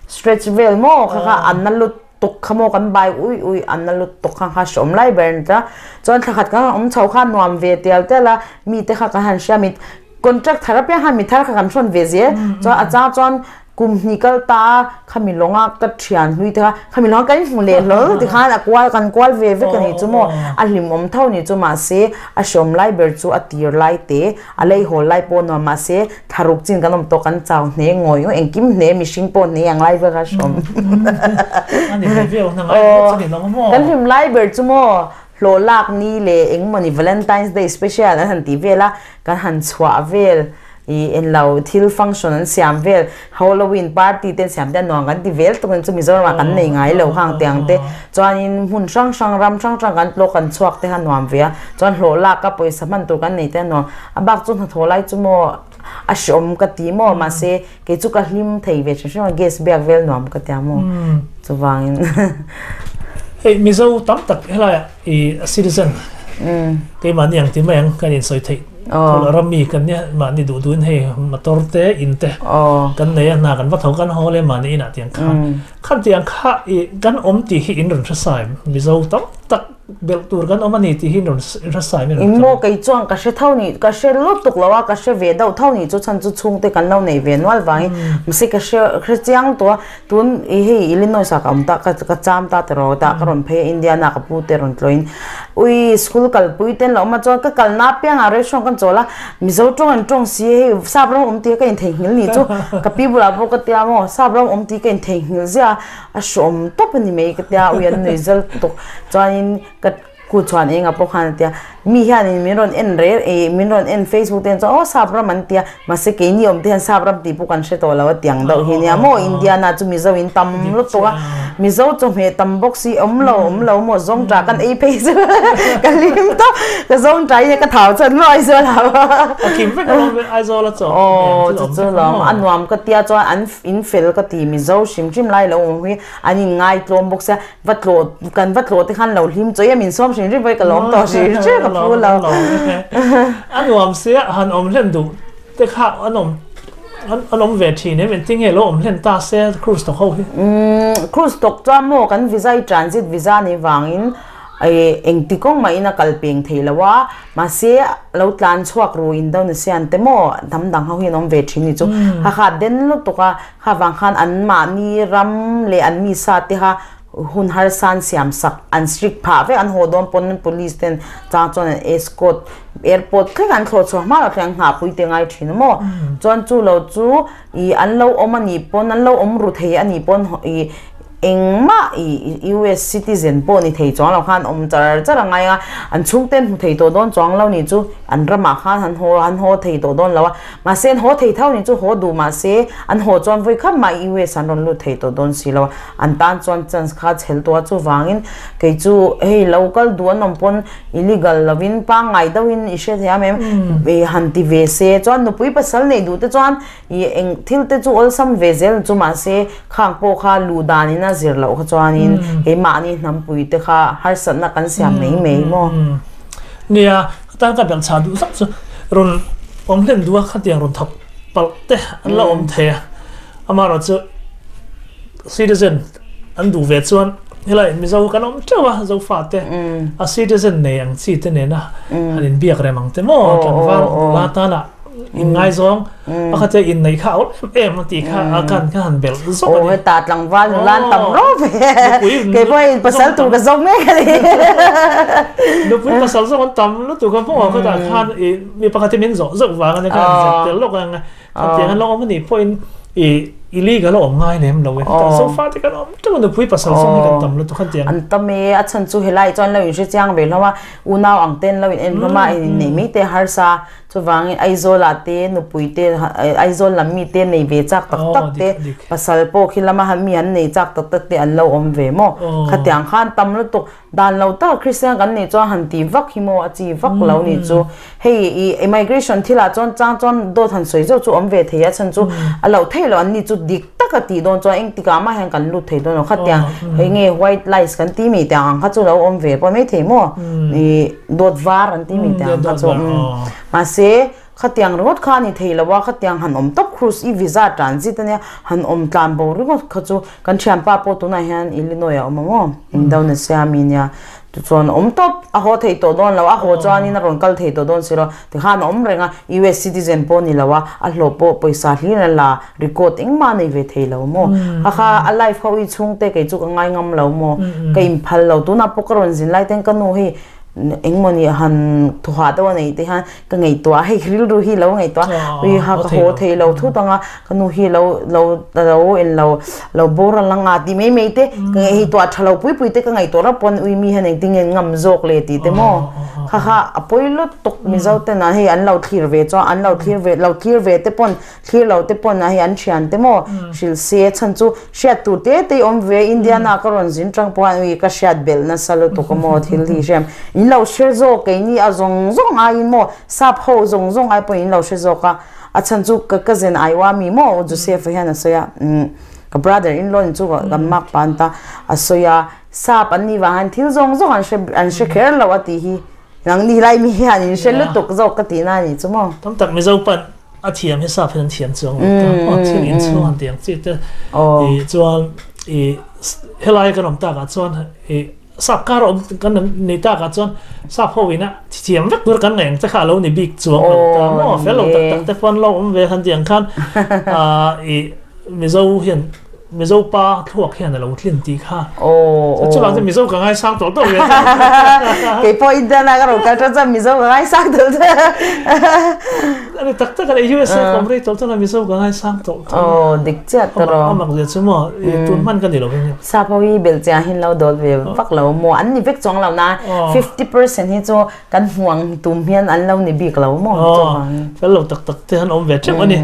stretch vel maw kha kha an na lutuk kha maw kan bai uih uih an na lutuk kha kha hreawm lai ber a ni ta. Chuan thla khat kan han awm chho kha nuam ve tial tial a, mite kha kan han hria mit contract thar apiang khan mi thar kha kan hrawn ve zel. Chuan a chang chuan kum hnih kal ta a khami lawnga ka thian hlui te kha khami lawnga kan hmu leh hlawl ti khan a kual kan kual ve vek a ni chu maw a hlimawm tho ni chu mahse a hreawm lai ber chu a tir lai te a lei hawl lai pawh nuam mahse thlaruk chin kan awm tawh kan chau hne ngawi ngawi engkim hne mihring pawh hne ang lai vel kha hreawm kan hlim lai ber chu maw hlawh lak ni leh engmawni Valentine's Day special an han tih vel a kan han chhuah vel Ih enlo thil function an siam vel Halloween party te an siam te a nuam kan ti vel tuk in chu Mizoram ah kan nei ngai lo khang tiang te chuanin hmun hrang hrang ram hrang hrang kan tlawk kan chhuak te kha nuam ve a chuan hlawh lak a pawisa hman tur kan nei te a nuam a bak chu hnathawh lai chu maw a hreawm ka ti maw mahse kei chu ka hlim thei ve hrim hrim a gas biak vel nuam ka tia maw chuvangin. Hei Mizo tam tak helaiah ih citizen keimahni ang ti mai ang kan insawi theih thul ram mi kan nia mahni duh duhin hei motor te in te kan nei a hna kan va tho kan haw le mahni inah tiang kha khan tiang kha ih kan awm tih hi in rawn hre sai Mizo tam tak belh tur kan awm a ni tih hi in rawn hre sai in rawn Emaw kei chuan ka hre tho ni ka hre lutuk lo a ka hre ve deuh tho ni chu chhan chu chhungte kan lo nei ve nual vangin mahse ka hre hre chiang tawh a Tun i hei Illinois ah ka awm ta ka ka cham ta tiraw tah ka rawn phei a Indiana ka pu te rawn tlawhin ui school kalpui te an lo awm a chuan ka kalna apiangah restaurant kan chawl a Mizo tawng an tawng si hei sap ram awm tih ka intheihnghilh ni chu ka pi bulah pawh ka tia maw sap ram awm tih ka intheihnghilh ziah a a hrawm tawp a ni mai ka tia ui an nui zal tuk chuanin ka Ku chuan enga pawh khan a tia, mi hianin min rawn en rel eh min rawn en Facebook te hian chuan aw sap ram an tia, mahse keini awm te hian sap ram tih pawh kan hre tawh lo a tiang deuh hi nia maw Indiana chu Mizo in tam lutuk a, Mizo chawhmeh tam bawk si awm lo awm lo maw zawngṭah kan ei phei chu ka hlim tawp ka zawngṭah hi ka thau chhan maw Aizawl ah A kim vek alawm Aizawl a chaw aw chu chu lawm a nuam ka tia chuan an in fel ka ti Mizo hrim hrim lai lo awm hi an in ngaitlawm bawk sia Va tlawh kan va tlawh te khan lo hlim chawi a min sawm hrim hrim pawh hi ka lawm tawh hrim hrim ka phu lo. A nuam sia han awm hlen duh te kha an awm an awm ve thin em engtin nge lo awm hlen ta se cruise tawk ho hi. Umm cruise tawk chuan maw kan visa hi transit visa ni vangin engti kawng mahin a kal peng thei lo a mahse lo tlan chhuak ru Indonesian te maw hnam dang ho hi an awm ve thin ni chu ha kha den lutuk a Kha vang khan an mahni ram leh an mi sa te kha hun harsa an siam sak, an strict phah vek, an haw dawn pawn police ten chang chuan an escort airport thleng an thlawh chhuah hma loh thleng an nghahpui te ngai thin a maw. Chuan chu lo chu ih an lo awm a nih pawn an lo awm ru thei a nih pawn ih Engmah i US citizen pawh ni thei chuang lo khan awm char char a ngai a, an chhungte an hmu thei tawh dawn chuang lo ni chu an ramah khan han haw an haw thei tawh dawn lo a, mahse an haw thei tho ni chu haw duh mahse an haw chuan vawi khat mah US an rawn lut thei tawh dawn si lo a, an tan chuan chance kha a chhel tawh a chuvangin kei chu hei lo kal duh an awm pawn illegal lovin pangngai deuhin i hre thei a mem han ti ve se chuan nupui pasal neih duh te chuan I eng thil te chu awlsam ve zel chu mahse khang pawh kha luh dan in a zir loh kha chuanin keimahni hnampui te kha harsatna kan siam mai mai maw? Nia, tan ka belh chah duh zak chu rawn awm hlen duh a khatiang rawn thawk palh te an la awm thei a, amaherawh chu citizen an duh ve chuan helai Mizo kan awm teuh a Zofa te a citizen nei ang chi te nena han inbiak rem ang te maw tlangval nula tana in ngaizawng pakhat che in nei kha awl em em a tih kha a kan kha han belh zawk a ni. Aw heta tlangval nula an tam rawh ve kei pawh in pasal tur ka zawk mek a ni. Nupui pasal zawk an tam lutuk a hmuh ah khawtah khan i mi pakhat hi min zawh zawk vang a nia kha han zep tel lawk ang a khatiang an lo awm a nih pawhin i illegal a awm ngai lem lo e heta sofa te kan awm teuh a nupui pasal zawk hi kan tam lutuk khatiang. An tam e a chhan chu helai chuan lo inhre chiang ve hlawm a unau ang ten lo in en hlawm a inneih mai te harsa Chuvangin Aizawlah te nupui te Aizawl lam mi te nei ve chak tak tak te pasal pawh khi lama han mi an nei chak tak tak te an lo awm ve maw? Khatiang khan tam lutuk dan lo tak Kristian kan nih chuan han ti vak hi maw a chi vak lo nih chu. Hei i immigration thilah chuan chang chuan dawt han sawi zeuh chu awm ve thei a chhan chu a loh theih loh an ni chu dik tak a tih dawn chuan engtikah mah hian kan lut thei dawn lo. Khatiang hei nge white lies kan ti mi tiang ang kha chu lo awm ve pawh mai thei maw? I dawt var an ti mi tiang ang kha chu. Mahse. Khatiang ringawt kha a ni thei lo a, khatiang han awm tawp cruise i visa transit ania han awm tlan bo ringawt kha chu kan thianpa pawh tunah hian Illinois ah a awm a maw Indonesia mi ania tichuan a awm tawp a haw thei tawh dawn lo a haw chuanin a rawn kal thei tawh dawn si lo tikhan a awm reng a US citizen pawh a ni lo a a hlawh pawh pawisa hlir a la record engmah a nei ve thei lo maw kha kha a life ho i chhungte kei chu ka ngai ngam lo maw ka inphal lo tunah pawh ka rawn zin lai ten ka nu hei engmawni han thuhah deuh a neih te hian ka ngaihtuah hei rilru hi lo ngaihtuah ui ha ka haw thei lo thut anga ka nu hi lo lo lo en lo lo boral anga tih mai mai te ka ngaihtuah tha lo pui pui te ka ngaihtuah rap pawn ui mi hian engtin nge ngam zawk le tih te maw kha kha a pawi lutuk mizo ten ah hei an lo thlir ve chuan an lo thlir ve lo thlir ve te pawn Thlir lo te pawn a hei an thian te maw hrilh se chhan chu hriat tur te te awm ve Indiana ka rawn zin tang pawh hian ui ka hriat belh nasa lutuk a maw thil hi hrem in lo hre zawk keini a zawng zawng aiin maw sap ho zawng zawng ai pawhin in lo hre zawk a a chhan chu ka cousin Iowa mi maw Joseph a hian a sawi a umm ka brother in law in chu kan mak pa an ta a sawi a sap an nih vang hian thil zawng zawng an hre an hre kher lo a tih hi nang ni lai mi hian in hre lutuk zawk ka tih na a nih chu maw. Tam tak Mizo pan a thiam hi sap hian an thiam chuang lo ta maw thil inchhung han tiang chi te i chuan i helai kan awm takah chuan i sap kar awm kan nei takah chuan sap ho ina thiam vek tur kan ngaih ang che kha a lo ni bik chuang lo ta maw fel lo tak tak te pawh an lo awm ve han tiang khan i Mizo hian Mizo pa thluak hian a lo tlin tih kha. Aw. Chuvang chuan Mizo ka ngaisang tawh tawh ve. Kei pawh Indiana ka rawn kal tan chuan Mizo ka ngaisang tawh tawh. Ani tak tak a ni USA ka awm rei tawh chuan Mizo ka ngaisang tawh tawh. Aw dik chiah ta rawh. A mak zia chu maw tun hman ka ni lo veng. Sap ho hi belh chiah hin lo dawt ve vak lo maw an ni vek chuang lo na 50% hi chu kan hmuang tum hian an lo ni bik lo maw chuvang. Fel lo tak tak te han awm ve teuh a ni.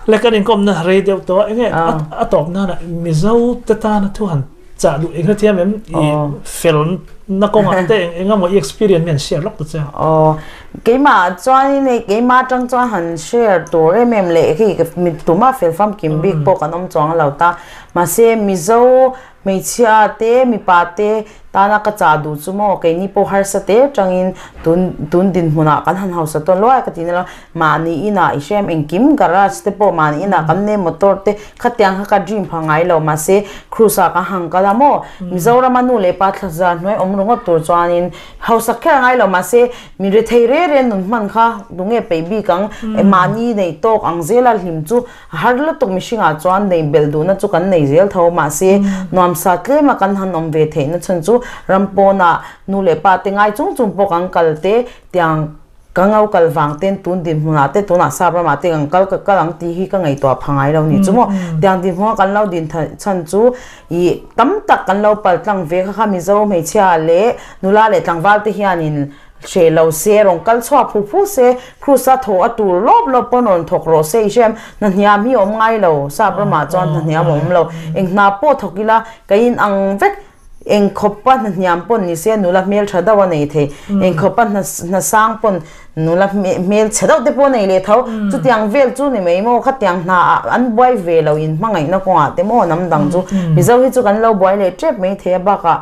Le kan inkawmna rei deuh tawh a, enge a tawp nana Mizo te tana thu han chah duh eng hrethiam em i felna kawngah te eng emaw i experience mi han share lawk ta che. Aw keimah chuanin hei keimah atang chuan han share tur em em leh hei mi tuma fel famkim bik pawh kan awm chuang lo ta mahse Mizo Hmeichhia te, mipa te tana ka chah duh chu maw, keini pawh harsa te tangin tun tun dinhmunah kan han hausa tawn luai ka tih na lo, mahni inah i hrem engkim garage te pawh mahni inah kan nei motor te khatiang kha ka dream pha ngai lo mahse cruise ah ka hang kal a maw, Mizorama nu leh pa thla zar hnuai awm ringawt tur chuanin hausak kher a ngai lo mahse mi rethei re re nun hman kha tunge peih bik ang, mahni nei tawk ang zela hlim chu A har lutuk mihringah chuan nei belh duhna chu kan nei zel tho mahse nuamsa tlema kan han awm ve theihna chhan chu ram pawnah nu leh pa te ngai chung chung pawh kan kal te tiang ka ngo kal vang ten tun dinhmunah te tunah sap ramah te kan kal ka kal ang tih hi ka ngaihtuah pha ngai lo ni chu maw tiang dinhmunah kan lo din chhan chu ih tam tak kan lo pal tlang ve kha kha Mizo hmeichhia leh nula leh tlangval te hianin Hreh lo se, rawn kal chhuak phu phu se, Krus a thaw a tur lawp lawp pawn rawn thawk rawh se i hrem, hna hniam hi awm ngai lo, sap ramah chuan hna hniam a awm lo, eng hna pawh thawk ila ka in ang vek, eng khawpa hna hniam pawn ni se nula hmel tha deuh a nei thei, eng khawpa hna hna sang pawn nula hmel chhe deuh te pawh a nei leh tho, chutiang vel chu ni mai maw, khatiang hna ah an buai ve lo in hmangaihna kawngah te maw hnam dang chu, Mizo hi chu kan lo buai leh tep mai thei a bakah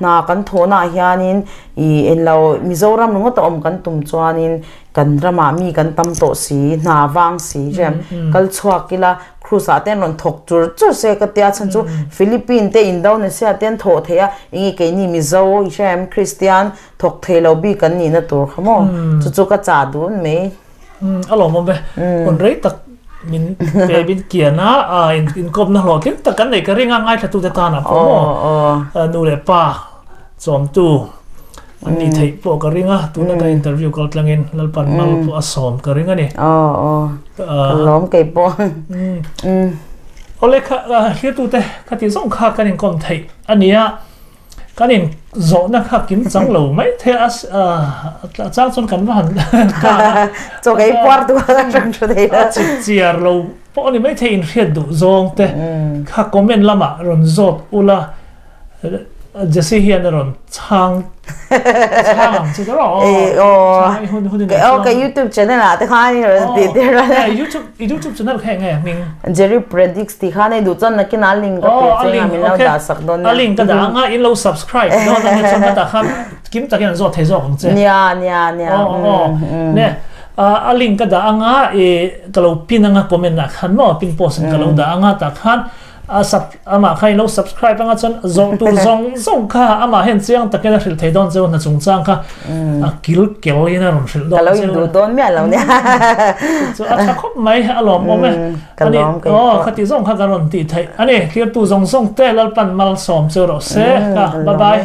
Hna kan thawhnaah hianin ih englo Mizoram ringawt a awm kan tum chuanin kan ramah mi kan tam tawh si, hna vang si rem kal chhuak ila cruise ah te an rawn thawk chur chur se ka tia chhan chu Philippine te Indonesia te an thawh theih a enge keini Mizo i hrem Christian thawk thei lo bik kan nihna tur kha maw chu chu ka chah dun mai. A lawmawm e. Hun rei tak min pe min kian a, inkawmna hlawhtling tak kan nei ka ring a, ngaithlatute tanah pawh maw nu leh pa chawmtu an nih theih pawh ka ring a, tuna ka interview kal tlangin Lalpan mal pawh a sawm ka ring a ni. Ka lawm kei pawh. Awle kha hriatute khati zawng kha kan inkawm theih a nia. Kan in zawhna kha kim chang lo mai thei a, a chang chuan kan va han kang a. Chaw kei puar tu a tang thu thei lo. A chip chiar lo pawh a ni mai thei in hriat duh zawng te kha comment lamah rawn zawt ula Jessie hian a rawn chhang chhang ang che rawh aw. Chhang hun hun in aw ka YouTube channel ah te khan i rawn ti tir a. YouTube YouTube channel kha enge hming? Jerry Predicts tih khan hei duh chuan nakin a link ka pe che nga min lo dah sak dawn nia. A link ka dah anga in lo subscribe dawn ania chuan hetah khan kim takin an zawt thei zawk ang che. Nia nia nia. Aw aw ne. A link ka dah anga i ka lo pin anga comment ah khan maw pin post in ka lo dah anga tah khan a sub amah kha in lo subscribe anga chuan zawh tur zawng zawng kha amah hian chiang takin a hrilh thei dawn cheu hna chungchang kha a kil kel in a rawn hrilh dawn cheu. Ka lo induh dawn miah lo nia. Chu a tha khawp mai a lawmawm e. Ka lawm kei pawh. Aw khati zawng kha ka rawn tih theih a ni. Tirtu zawng zawng te Lalpan malsawm cheu rawh se. Ka bye bye.